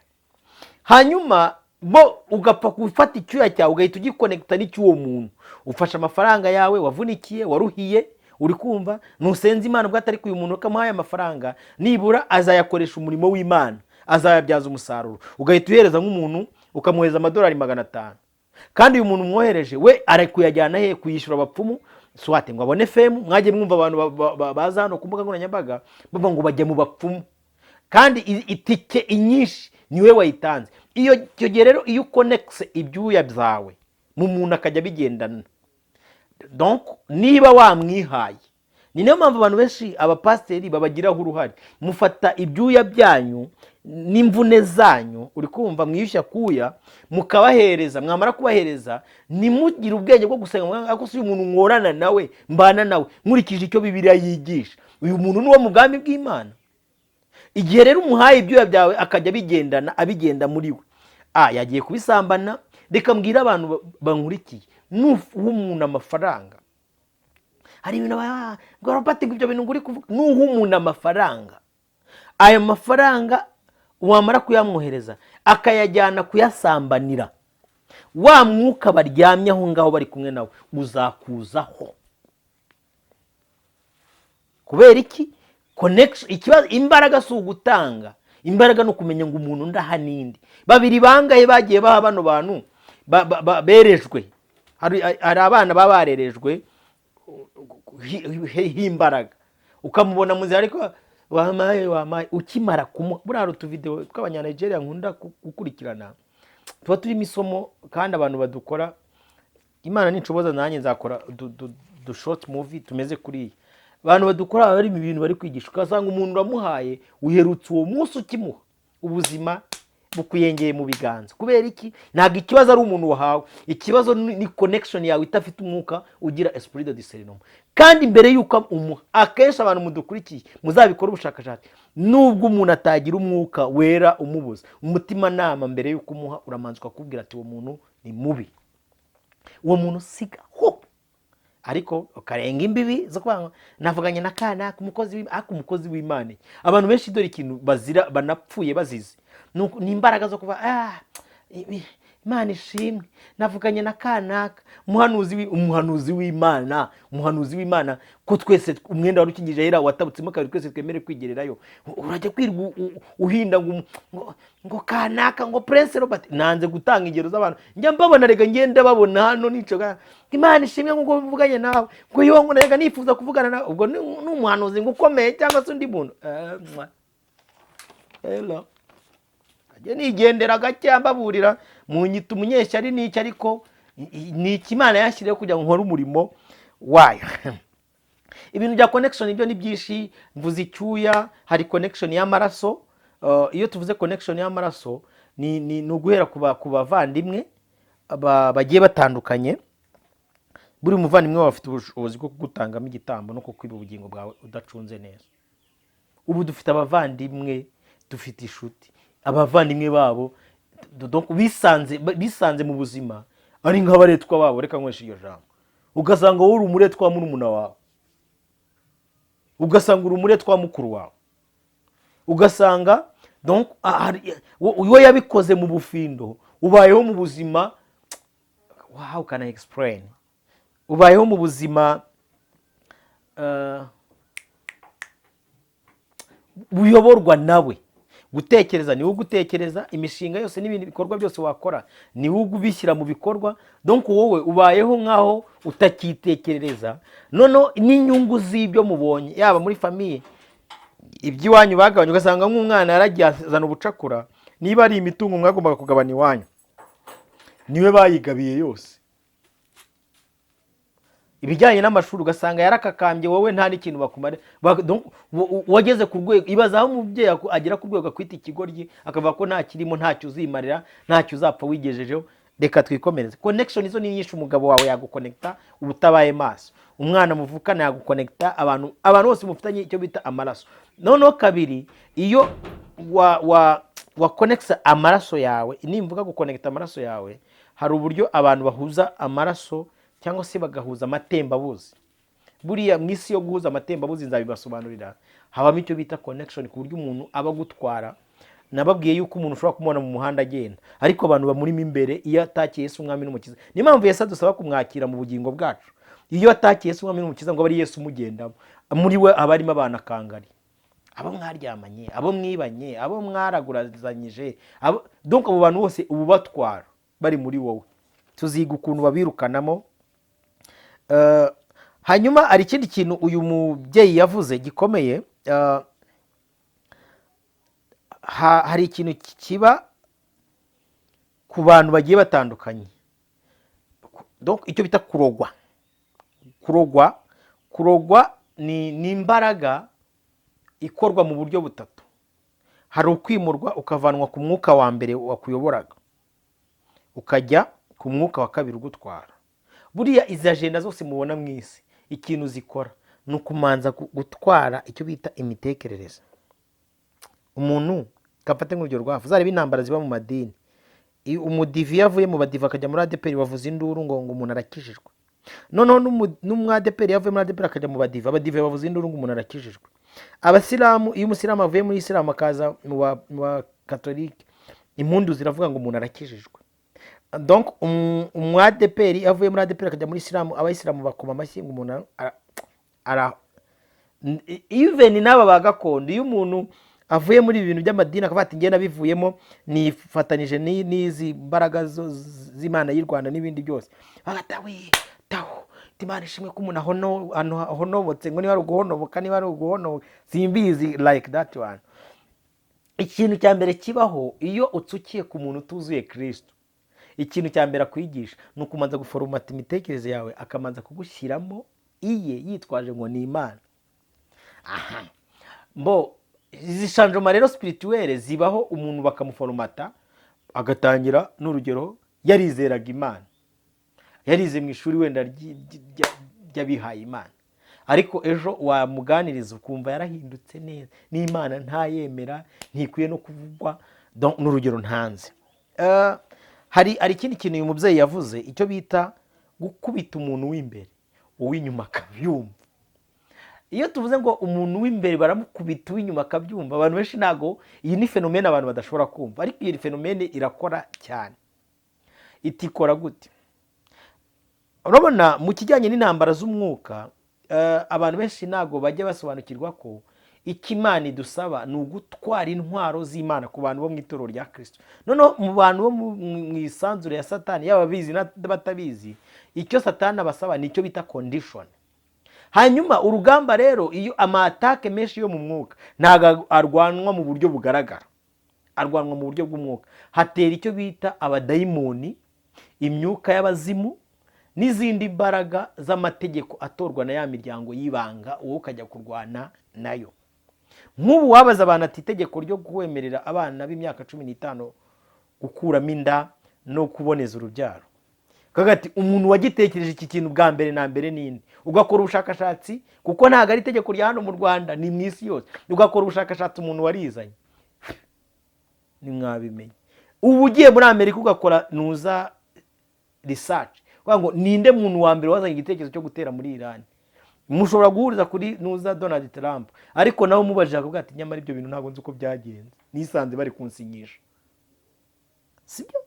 Hanyuma bo ugapfa gufata icyuya cyawe, ugahita ugikonekita n'icy'uwo muntu. Ufashe amafaranga yawe wavunikiye, waruhiye, uri kumva ntusenze Imana ubwo atari uyu muntu ukamuhaye amafaranga, nibura azayakoresha umurimo w'Imana, azayabyaza umusaruro. Ugahita uhereza nk'umuntu, ukamwohereza amadolari 500, kandi uyu muntu umwohereje we ari kuyajyana he? Kuyishyura abapfumu, swate ngo abone fame. Mwagiye mwumva abantu baza hano ku mbuga nkoranyambaga bavuga ngo bajya mu bapfumu, kandi itike inyinshi niwe wayitanze. Iyo icyo gihe rero, iyo ukonekise ibyuya byawe mu muntu, akajya abigendana, donc niba wamwihaye. Ni nayo mpamvu abantu benshi, abapasiteri, babagiraho uruhare. Mufata ibyuya byanyu n'imvune zanyu, uri kumva, mukabikonekita n'umuntu. Uri kumva? Mwiyushya kuya, mukabahereza. Mwamara kubahereza, ntimugire ubwenge bwo gusenga ngo, "Ariko si uyu muntu nkorana nawe, mbana nawe, nkurikije icyo Bibiliya yigisha, uyu muntu ni uwo mu bwami bw'Imana?" Igihe rero umuhaye ibyuya byawe, akajya abigendana, abigenda muri we, yagiye kubisambana. Reka mbwire abantu bankurikiye, nuha umuntu amafaranga, hari ibintu ngo Robert, ngo ibyo bintu ngo uri kuvuga. Nuha umuntu amafaranga, ayo mafaranga wamara kuyamwohereza akayajyana kuyasambanira, wa mwuka baryamye aho ngaho bari kumwe nawe uzakuzaho. Kubera iki? Connection. Ikibazo, imbaraga si ugutanga, imbaraga ni ukumenya ngo umuntu ndaha n'indi. Babiri bangahe bagiye baha bano bantu berejwe? Hari abana baba barerejwe h'imbaraga, ukamubona mu nzira, ariko wamaye, wamaye, ukimara kumuha. Buriya hari utuvidewo tw'Abanyanigeria nkunda gukurikirana, tuba turimo isomo, kandi abantu badukora, Imana ninshoboza nanjye nzakora du short movie tumeze kuriya. Abantu badukora baba bari mu bintu bari kwigisha, ugasanga umuntu uramuhaye, uherutse uwo munsi ukimuha, ubuzima bukuyengeye mu biganza. Kubera iki? Ntabwo ikibazo ari umuntu wahawe, ikibazo ni connection yawe idafite umwuka ugira esprit de discernement. Kandi mbere y'uko umuha, akenshi abantu mudukurikiye muzabikora ubushakashatsi, nubwo umuntu atagira umwuka wera umubuza, umutimanama mbere y'uko umuha uramanza ukakubwira ati: "Uwo muntu ni mubi, uwo muntu sigaho." Ariko ukarenga imbibi zo kuvuga ngo navuganye na kanaka, umukozi w'Imana. Ariko umukozi w'Imana, abantu benshi dore ikintu bazira, banapfuye bazize, ni imbaraga zo kuba Imana ishimwe, navuganye na kanaka, umuhanuzi w'Imana, umuhanuzi w'Imana, ko twese umwenda wari ukingije ahera watabutsemo kabiri, twese twemere kwigererayo. Urajya kwirirwa uhinda ngo kanaka, ngo Prince Robert. Nanze gutanga ingero z'abantu njya mbabona, rega ngenda babona hano nico. Imana ishimwe ngo mvuganye nawe, ngo yo, ngo rega nifuza kuvugana nawe. Ubwo ni umuhanuzi ngo ukomeye cyangwa se undi muntu. Mwa. Hello. Ajye nigendera gake, mbaburira munyita umunyeshyari n'iki, ariko ni iki Imana yashyiriyeho kugira ngo nkore umurimo wayo. Ibintu bya connection ibyo ni byinshi, mvuze icyuya. Hari connection y'amaraso. Iyo tuvuze connection y'amaraso, ni uguhera ku bavandimwe bagiye batandukanye. Buri muvandimwe wawe afite ubushobozi bwo kugutangamo igitambo no kukwiba ubugingo bwawe udacunze neza. Ubu dufite abavandimwe, dufite inshuti, abavandimwe babo donc bisanze mu buzima ari nk'abaretwa babo. Reka nkoreshe iryo jambo. Ugasanga wowe uri umuretwa wa murumuna wawe, ugasanga uri umuretwa wa mukuru wawe, ugasanga donc we yabikoze mu bufindo, ubayeho mu buzima, how can I explain, ubayeho mu buzima buyoborwa nawe. Gutekereza niwe ugutekereza, imishinga yose n'ibindi bikorwa byose wakora niwe ubishyira mu bikorwa. Donc wowe ubayeho nk'aho utakitekerereza. Noneho n'inyungu z'ibyo mubonye, yaba muri famille, iby'iwanyu bagabanya, ugasanga nk'umwana yaragiye azana ubucakura. Niba ari imitungo mwagombaga kugabana iwanyu, niwe bayigabiye yose. Ibijyanye n'amashuri, ugasanga yarakakambye, wowe nta n'ikintu bakumare. Donc, wageze ku rwego, ibaza aho umubyeyi agera ku rwego akwita ikigoryi, akavuga ko nta kirimo, ntacyo uzimarira, ntacyo uzapfa wigejejeho. Reka twikomereze. Connection izo ni nyinshi. Umugabo wawe yagukonekita uba utabaye maso, umwana muvukana yagukonekita, abantu bose mufitanye icyo bita amaraso. Noneho kabiri, iyo wa wakonekisa amaraso yawe, nimvuga gukonekita amaraso yawe, hari uburyo abantu bahuza amaraso cyangwa se bagahuza amatembabuzi. Buriya mu isi yo guhuza amatembabuzi, nzabibasobanurira, habamo icyo bita connection, ku buryo umuntu aba agutwara. Nababwiye yuko umuntu ushobora kumubona mu muhanda agenda, ariko abantu bamurimo imbere, iyo atakiye Yesu umwami n'umukiza. Niyo mpamvu Yesu adusaba kumwakira mu bugingo bwacu. Iyo atakiye Yesu umwami n'umukiza, ngo abe ari Yesu umugendamo muri we, aba arimo abana akangari, abo mwaryamanye, abo mwibanye, abo mwaragurazanyije, donc abo bantu bose ubu batwara bari muri wowe. Tuziga ukuntu babirukanamo. Hanyuma hari ikindi kintu uyu mubyeyi yavuze gikomeye. Hari ikintu kiba ku bantu bagiye batandukanye. Donc icyo bita kurogwa. Kurogwa ni imbaraga ikorwa mu buryo butatu. Hari uburyo umuntu Hari ukwimurwa ukavanwa ku mwuka wa mbere wakuyoboraga, ukajya ku mwuka wa kabiri ugutwara. Buriya izi agenda zose mubona mu isi, ikintu zikora ni ukumanza gutwara icyo bita imitekerereze. Umuntu gafate nk'urugero rwa hafi, uzareba intambara ziba mu madini. Umudive iyo avuye mu badive akajya muri ADEPR, bavuza induru ngo umuntu arakijijwe. Noneho n'umwadeperi iyo avuye muri ADEPR akajya mu badive, abadive bavuza induru ngo umuntu arakijijwe. Abasilamu, iyo umusilamu avuye muri isilamu akaza mu ba katolike, impundu ziravuga ngo umuntu arakijijwe. Donc umwadeperi iyo avuye muri ADEPR akajya muri isilamu, abayisilamu bakoma amashyi ngo umuntu ara even n'aba ba gakondo, iyo umuntu avuye muri ibi bintu by'amadini akavuga ati: "Njye nabivuyemo, nifatanyije n'izi mbaraga z'Imana y'u Rwanda" n'ibindi byose, bagata we taho, Imana ishimwe ko umuntu ahonobotse, ngo niba ari uguhonoboka, niba ari uguhonoboka, simbizi, like that one. Ikintu cya mbere kibaho iyo utsukiye ku muntu utuzuye Kirisito, ikintu cya mbere akwigisha ni ukumanza guforomata imitekerereze yawe, akamanza kugushyiramo iye yitwaje ngo ni Imana. Aha mbo izi changement rero spirituelle zibaho, umuntu bakamuforomata agatangira, n'urugero, yarizeraga Imana, yarize mu ishuri wenda ry'abihaye Imana, ariko ejo wamuganiriza ukumva yarahindutse neza, n'Imana ntayemera, ntikwiye no kuvugwa. Donc, n'urugero ntanze. Hari ikindi kintu uyu mubyeyi yavuze, icyo bita gukubita umuntu w'imbere, uw'inyuma akabyumva. Iyo tuvuze ngo umuntu w'imbere baramukubita, uw'inyuma akabyumva, abantu benshi ntabwo, iyi ni phénomène abantu badashobora kumva, ariko iyi phénomène irakora cyane. Itikora gute? Urabona mu kijyanye n'intambara z'umwuka, abantu benshi ntabwo bajya basobanukirwa ko icyo Imana idusaba ni ugutwara intwaro z'Imana ku bantu bo mu itorero rya Kirisito. Noneho mu bantu bo mu isanzure ya Satani, yaba abizi n'abatabizi, icyo Satani abasaba ni icyo bita condition. Hanyuma urugamba rero, iyo ama attaques menshi yo mu mwuka ntabwo arwanwa mu buryo bugaragara, arwanwa mu buryo bw'umwuka. Hatera icyo bita abadayimoni, imyuka y'abazimu n'izindi mbaraga z'amategeko atorwa na ya miryango y'ibanga, wowe ukajya kurwana nayo. Nk'ubu wabaza abantu ati: "Itegeko ryo kwemerera abana b'imyaka 15 gukuramo inda no kuboneza urubyaro," kaga ati: "Umuntu wagitekereje iki kintu bwa mbere na mbere ninde?" Ugakora ubushakashatsi, kuko ntabwo ari itegeko rya hano mu Rwanda, ni mu isi yose. Ugakora ubushakashatsi, umuntu warizanye ntimwabimenye. Ubu ugiye muri Amerika ugakora nuza research, uvuga ngo: "Ninde muntu wa mbere wazanye igitekerezo cyo gutera muri Irani?" Mushobora guhuriza kuri nuza Donald Trump, ariko nawe umubajije akavuga ati: "Nyamara ibyo bintu ntabwo nzi uko byagenze, nisanze bari kunsinyisha." Sibyo?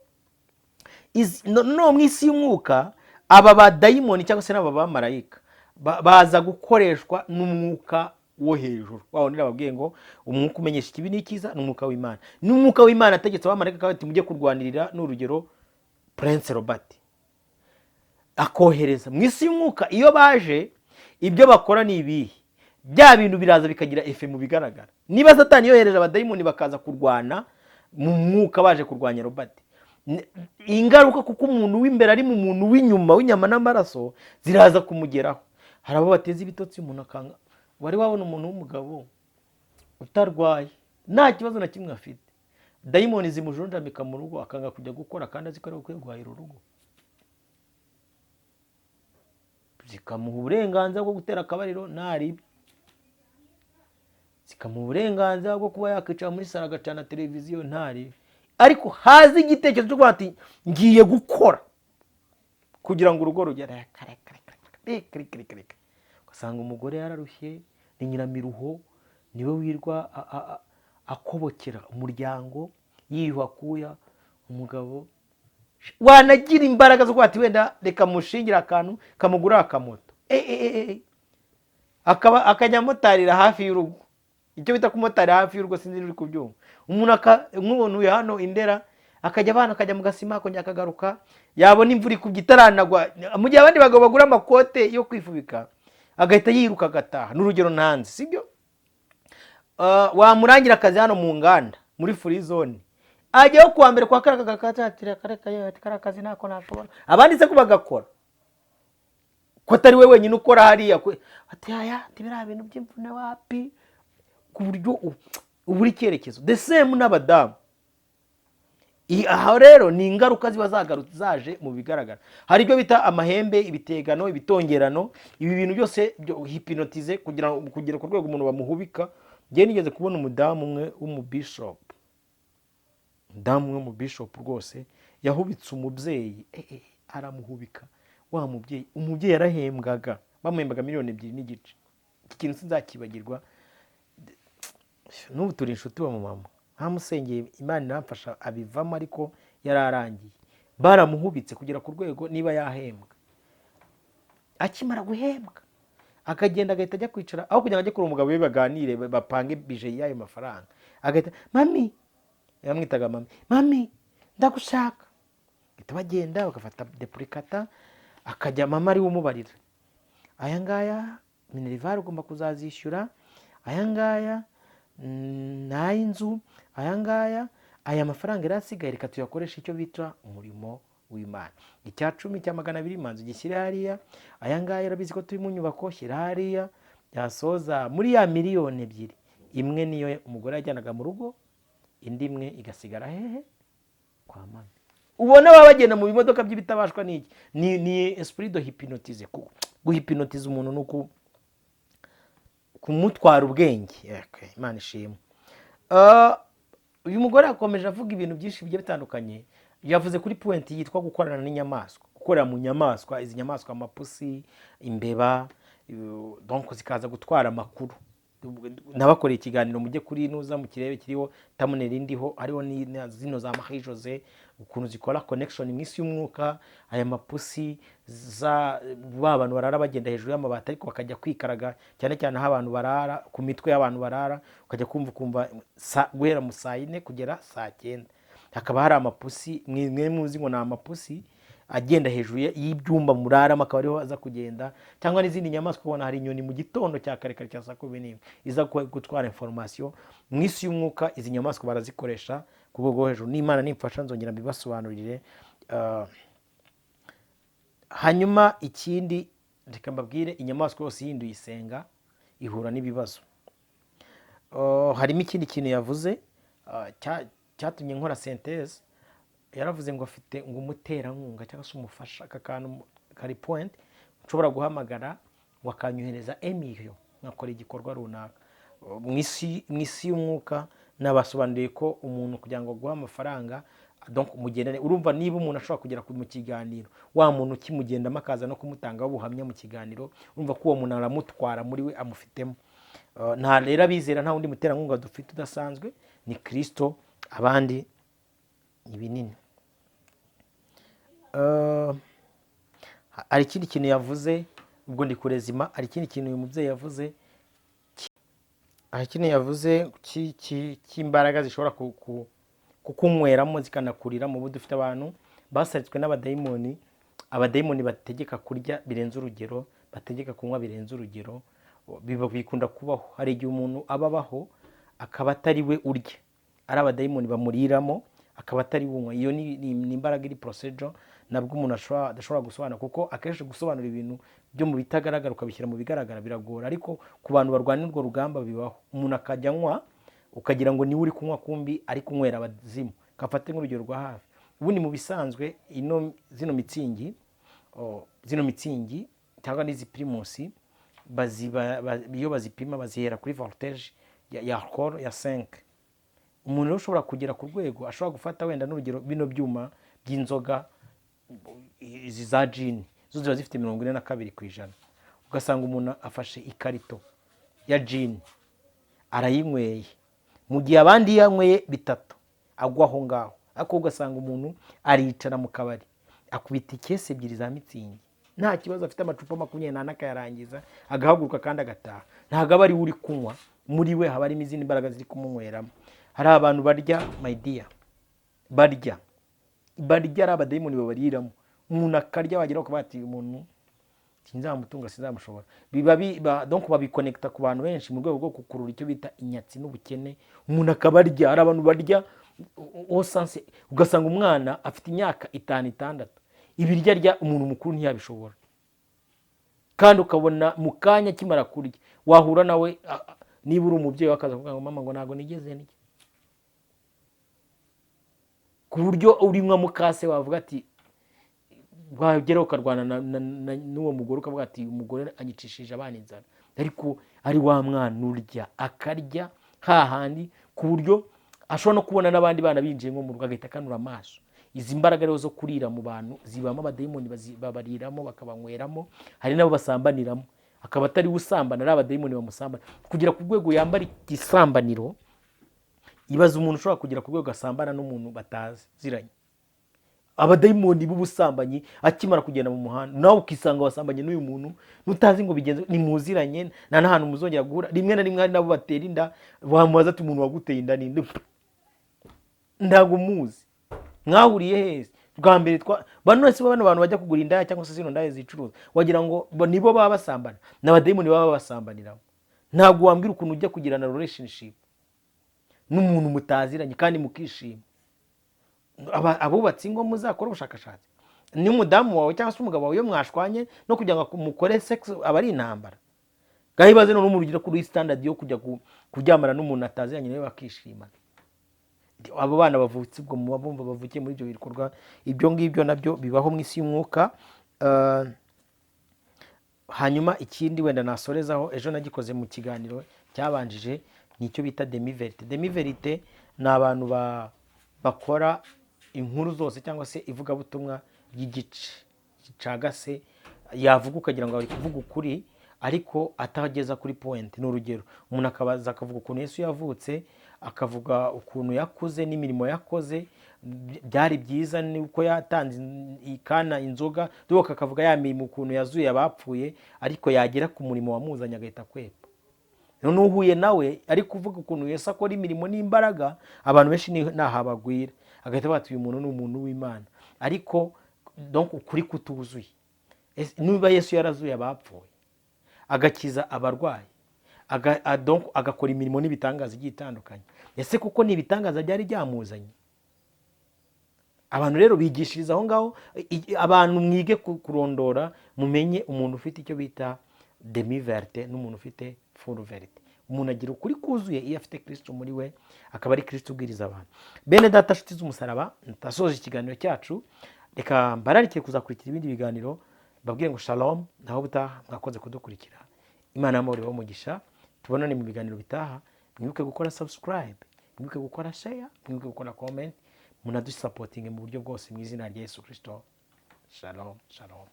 No mu isi y'umwuka, aba badayimoni cyangwa se n'aba bamarayika baza gukoreshwa n'umwuka wo hejuru wa wundi nababwiye ngo umwuka umenyesha ikibi n'icyiza ni umwuka w'Imana. N'umwuka w'Imana ategetse abamarayika akavuga ati: "Mujye kurwanirira," n'urugero, Prince Robert, akohereza mu isi y'umwuka. Iyo baje, ibyo bakora ni ibihe? Bya bintu biraza bikagira effet mu bigaragara. Niba Satani yohereje abadayimoni bakaza kurwana mu mwuka, baje kurwanya Robert, ingaruka, kuko umuntu w'imbere ari mu muntu w'inyuma w'inyama n'amaraso, ziraza kumugeraho. Hari abo bateza ibitotsi, umuntu akanga. Wari wabona umuntu w'umugabo utarwaye, nta kibazo na kimwe afite, dayimoni zimujunjamika mu rugo, akanga kujya gukora kandi azi ko ari ukwiye guhahira urugo, zikamuha uburenganzira bwo gutera akabariro ntaribi, zikamuha uburenganzira bwo kuba yakwicara muri salo agacana televiziyo ntaribi, ariko haza igitekerezo cyo kuvuga ati: "Ngiye gukora kugira ngo urugo rugere," reka reka reka reka reka reka reka. Ugasanga umugore yararushye, ni nyiramiruho, niwe wirwa akobokera umuryango, yiyuha akuya. Umugabo wanagira imbaraga zo kuvuga ati: "Wenda reka mushingire akantu kamugurira akamoto," akaba akajya amotarira hafi y'urugo, icyo bita kumotarira hafi y'urugo, sinzi niba uri kubyumva. Umuntu nk'umuntu uyu hano Indera, akajya abana, akajya mu gasima, akongera akagaruka, yabona imvura ikubye itaranagwa, mu gihe abandi bagabo bagura amakote yo kwifubika, agahita yiruka agataha. N'urugero ntanze, sibyo? Wamurangira akazi hano mu nganda muri free zone, ajyaho kuwa mbere, kwa kare kakatatira kare kare kare, akazi ntako nashobora. Abandi se ko bagakora, ko atari we wenyine ukora hariya? Ati: "Aya, ati biriya bintu by'imvune wapi," ku buryo Ubura icyerekezo. The same n'abadamu. Aho rero ni ingaruka ziba zagarutse, zaje mu bigaragara. Hari ibyo bita amahembe, ibitegano, ibitongerano, ibi bintu byose byo hypnotize kugira kugera ku rwego umuntu bamuhubika. Njyewe nigeze kubona umudamu umwe w'umubishopu, umudamu umwe w'umubishopu rwose yahubitse umubyeyi, aramuhubika wa mubyeyi. Umubyeyi yarahembwaga, bamuhembaga miliyoni 2.5. Iki kintu sinzakibagirwa, n'ubu turi inshuti. Wa mumama ntamusengeye, Imana iramfasha abivamo, ariko yararangiye baramuhubitse kugera ku rwego niba yahembwa, akimara guhembwa akagenda agahita ajya kwicara aho kugira ngo ajye kureba umugabo we baganire, bapange budget y'ayo mafaranga, agahita: "Mami," yamwitaga mami, "mami ndagushaka." Bahita bagenda bagafata duplicata, akajya mama ariwe umubarira: "Aya ngaya minerval ugomba kuzazishyura, aya ngaya ni ay'inzu, aya ngaya, aya mafaranga yari asigaye reka tuyakoreshe icyo bita umurimo w'Imana, icya cumi cya 200 manzu gishyire hariya, aya ngaya urabizi ko turi mu nyubako, shyira hariya." Yasoza muri ya miliyoni 2, imwe niyo umugore yajyanaga mu rugo, indi imwe igasigara hehe? Kwa mama. Ubona baba bagenda mu bimodoka by'ibitabashwa. N'iki ni esprit de hypnotize. Guhypnotiza umuntu ni uku kumutwara ubwenge. Okay, Imana ishimwe. Uyu mugore yakomeje avuga ibintu byinshi bigiye bitandukanye. Yavuze kuri point yitwa gukorana n'inyamaswa, gukorera mu nyamaswa. Izi nyamaswa, amapusi, imbeba, donc zikaza gutwara amakuru. Nabakoreye ikiganiro, mujye kuri nuza mu kirere kiriho thumbnail ndiho, hariho zino za Marie Jose, ukuntu zikora connection mu isi y'umwuka. Aya mapusi, za ba bantu barara bagenda hejuru y'amabati, ariko bakajya kwikaraga cyane cyane aho abantu barara, ku mitwe y'abantu barara, ukajya kumva ukumva guhera mu saa 4 kugera saa 9 hakaba hari amapusi. Mwe muzi ngo ni amapusi agenda hejuru y'ibyumba muraramo, akaba ariho aza kugenda, cyangwa n'izindi nyamaswa. Ubona hari inyoni mu gitondo cya kare kare cya saa 11 iza gutwara information mu isi y'umwuka. Izi nyamaswa barazikoresha ku rwego rwo hejuru. N'Imana nimfasha nzongera mbibasobanurire. Hanyuma ikindi reka mbabwire, inyamaswa yose yindi uyisenga ihura n'ibibazo. Harimo ikindi kintu yavuze cyatumye nkora synthèse. Yaravuze ngo afite ngo umuterankunga cyangwa se umufasha. Aka kantu kari point, nshobora guhamagara ngo akanyohereza emiliyo nkakora igikorwa runaka. Mu isi y'umwuka nabasobanuriye ko umuntu kugira ngo aguhe amafaranga, donc mugendane, urumva niba umuntu ashobora kugera mu kiganiro, wa muntu ukimugendamo akaza no kumutangaho ubuhamya mu kiganiro, urumva ko uwo muntu aramutwara muri we, amufitemo. Nta rero abizera, nta wundi muterankunga dufite udasanzwe, ni Kirisito, abandi ni binini. Hari ikindi kintu yavuze, ubwo ndi kurezima. Hari ikindi kintu uyu mubyeyi yavuze, hari ikindi yavuze cy'imbaraga zishobora kukunyweramo zikanakuriramo. Ubu dufite abantu basaritswe n'abadayimoni, abadayimoni bategeka kurya birenze urugero, bategeka kunywa birenze urugero. Biba bikunda kubaho. Hari igihe umuntu aba abaho akaba atari we urya, ari abadayimoni bamuriramo, akaba atari we unywa. Iyo ni imbaraga iri procedure nabwo umuntu adashobora gusobanura, kuko akenshi gusobanura ibintu byo mu bitagaragara ukabishyira mu bigaragara biragora. Ariko ku bantu barwana urwo rugamba bibaho, umuntu akajya anywa ukagira ngo niwe uri kunywa, kumbi ari kunywera abazimu. Kafate nk'urugero rwa hafi, ubundi mu bisanzwe ino zino Mützig, zino Mützig cyangwa n'izi Primus, iyo bazipima bazihera kuri voltage ya alcool ya 5. Umuntu rero ushobora kugera ku rwego ashobora gufata wenda n'urugero bino byuma by'inzoga, izi za gin, zo ziba zifite 42%, ugasanga umuntu afashe ikarito ya gin arayinyweye, mu gihe abandi iyo yanyweye bitatu agwa aho ngaho. Ariko ugasanga umuntu aricara mu kabari akubita ikesi ebyiri za Mützig nta kibazo afite, amacupa 24 akayarangiza, agahaguruka kandi agataha. Ntabwo aba ari we uri kunywa, muri we haba harimo izindi mbaraga ziri kumunyweramo. Hari abantu barya, my dear, barya barya ari abadayimoni babariramo. Umuntu akarya wagira ukavuga ati: "Umuntu sinzamutunga, sinzamushobora." Biba donc babikonekita ku bantu benshi mu rwego rwo gukurura icyo bita inyatsi n'ubukene. Umuntu akaba arya, hari abantu barya osanse, ugasanga umwana afite imyaka 5, 6, ibiryo arya umuntu mukuru ntiyabishobora, kandi ukabona mu kanya akimara kurya wahura nawe Niba uri umubyeyi, wakaza kuvuga ngo mama, ngo ntabwo nigeze ndya, ku buryo uri nka mukase wavuga ati, wageraho ukarwana n'uwo mugore, ukavuga ati umugore anyicishije abana inzara. Ariko ari wa mwana urya, akarya hahandi, ku buryo ashobora no kubona n'abandi bana binjiye nko mu rugo agahita akanura amaso. Izi mbaraga rero zo kurira mu bantu zibamo abadayimoni, babariramo, bakabanyweramo. Hari n'abo basambaniramo, akaba atari we usambana, ari abadayimoni bamusambana, kugera ku rwego yambara igisambaniro. Ibaza umuntu ushobora kugera ku rwego asambana n'umuntu bataziranye, abadayimoni b'ubusambanyi. Akimara kugenda mu muhanda, nawe ukisanga wasambanye n'uyu muntu ntutazi ngo bigenze, nimuziranye, nta n'ahantu muzongera guhura. Rimwe na rimwe hari n'abo batera inda, wamubaza ati umuntu waguteye inda ni nde? Ntabwo muzi, mwahuriye heza bwa mbere? Twa bano se, bano bantu bajya kugura indaya cyangwa se zino ndaya zicuruza, wagira ngo nibo baba basambana, ni abadayimoni baba basambaniramo. Ntabwo wambwira ukuntu ujya kugirana relationship n'umuntu mutaziranye kandi mukishima. Abubatse ingo, muzakora ubushakashatsi. N'umudamu wawe cyangwa se umugabo wawe, iyo mwashwanye, no kugira ngo mukore sex aba ari intambara. Ngaho ibaze none umuntu ugera kuri standard yo kujya kuryamana n'umuntu ataziranye nawe bakishimana. Abo bana bavutse ubwo muba bumva bavukiye muri ibyo bikorwa, ibyo ngibyo nabyo bibaho mu isi y'umwuka. Hanyuma ikindi wenda nasorezaho, ejo nagikoze mu kiganiro cyabanjije, ni icyo bita demi-vérité. Demi-vérité ni abantu bakora inkuru zose cyangwa se ivugabutumwa ry'igice gicagase, yavuga ukagira ngo ari kuvuga ukuri, ariko atageza kuri point. Ni urugero, umuntu akabaza, akavuga ukuntu Yesu yavutse, akavuga ukuntu yakuze n'imirimo yakoze, byari byiza, nuko yatanze ikana inzoga, donc akavuga ya mirimo, ukuntu yazuye abapfuye, ariko yagera ku murimo wamuzanye agahita akwepa. Noneho uhuye nawe ari kuvuga ukuntu Yesu akora imirimo n'imbaraga, abantu benshi naha bagwira, agahita bati uyu muntu ni umuntu w'Imana, ariko donc ukuri kutuzuye. Niba Yesu yarazuye abapfuye, agakiza abarwayi, donc agakora imirimo n'ibitangaza igiye itandukanye, ese kuko ni ibitangaza byari byamuzanye? Abantu rero bigishiriza aho ngaho. Abantu mwige kurondora, mumenye umuntu ufite icyo bita demi-vérité n'umuntu ufite full vérité. Umuntu agira ukuri kuzuye iyo afite Kristo muri we, akaba ari Kristo ubwiriza abantu. Bene data, nshuti z'umusaraba, ndasoje ikiganiro cyacu. Reka mbararikire kuzakurikira ibindi biganiro. Mbabwire ngo shalom, naho ubutaha. Mwakoze kudukurikira. Imana y'amahoro ibahe umugisha. Tubonane mu biganiro bitaha. Mwibuke gukora subscribe, mwibuke gukora share, mwibuke gukora comment, munadusapotinge mu buryo bwose, mu izina rya Yesu Kristo. Shalom, shalom.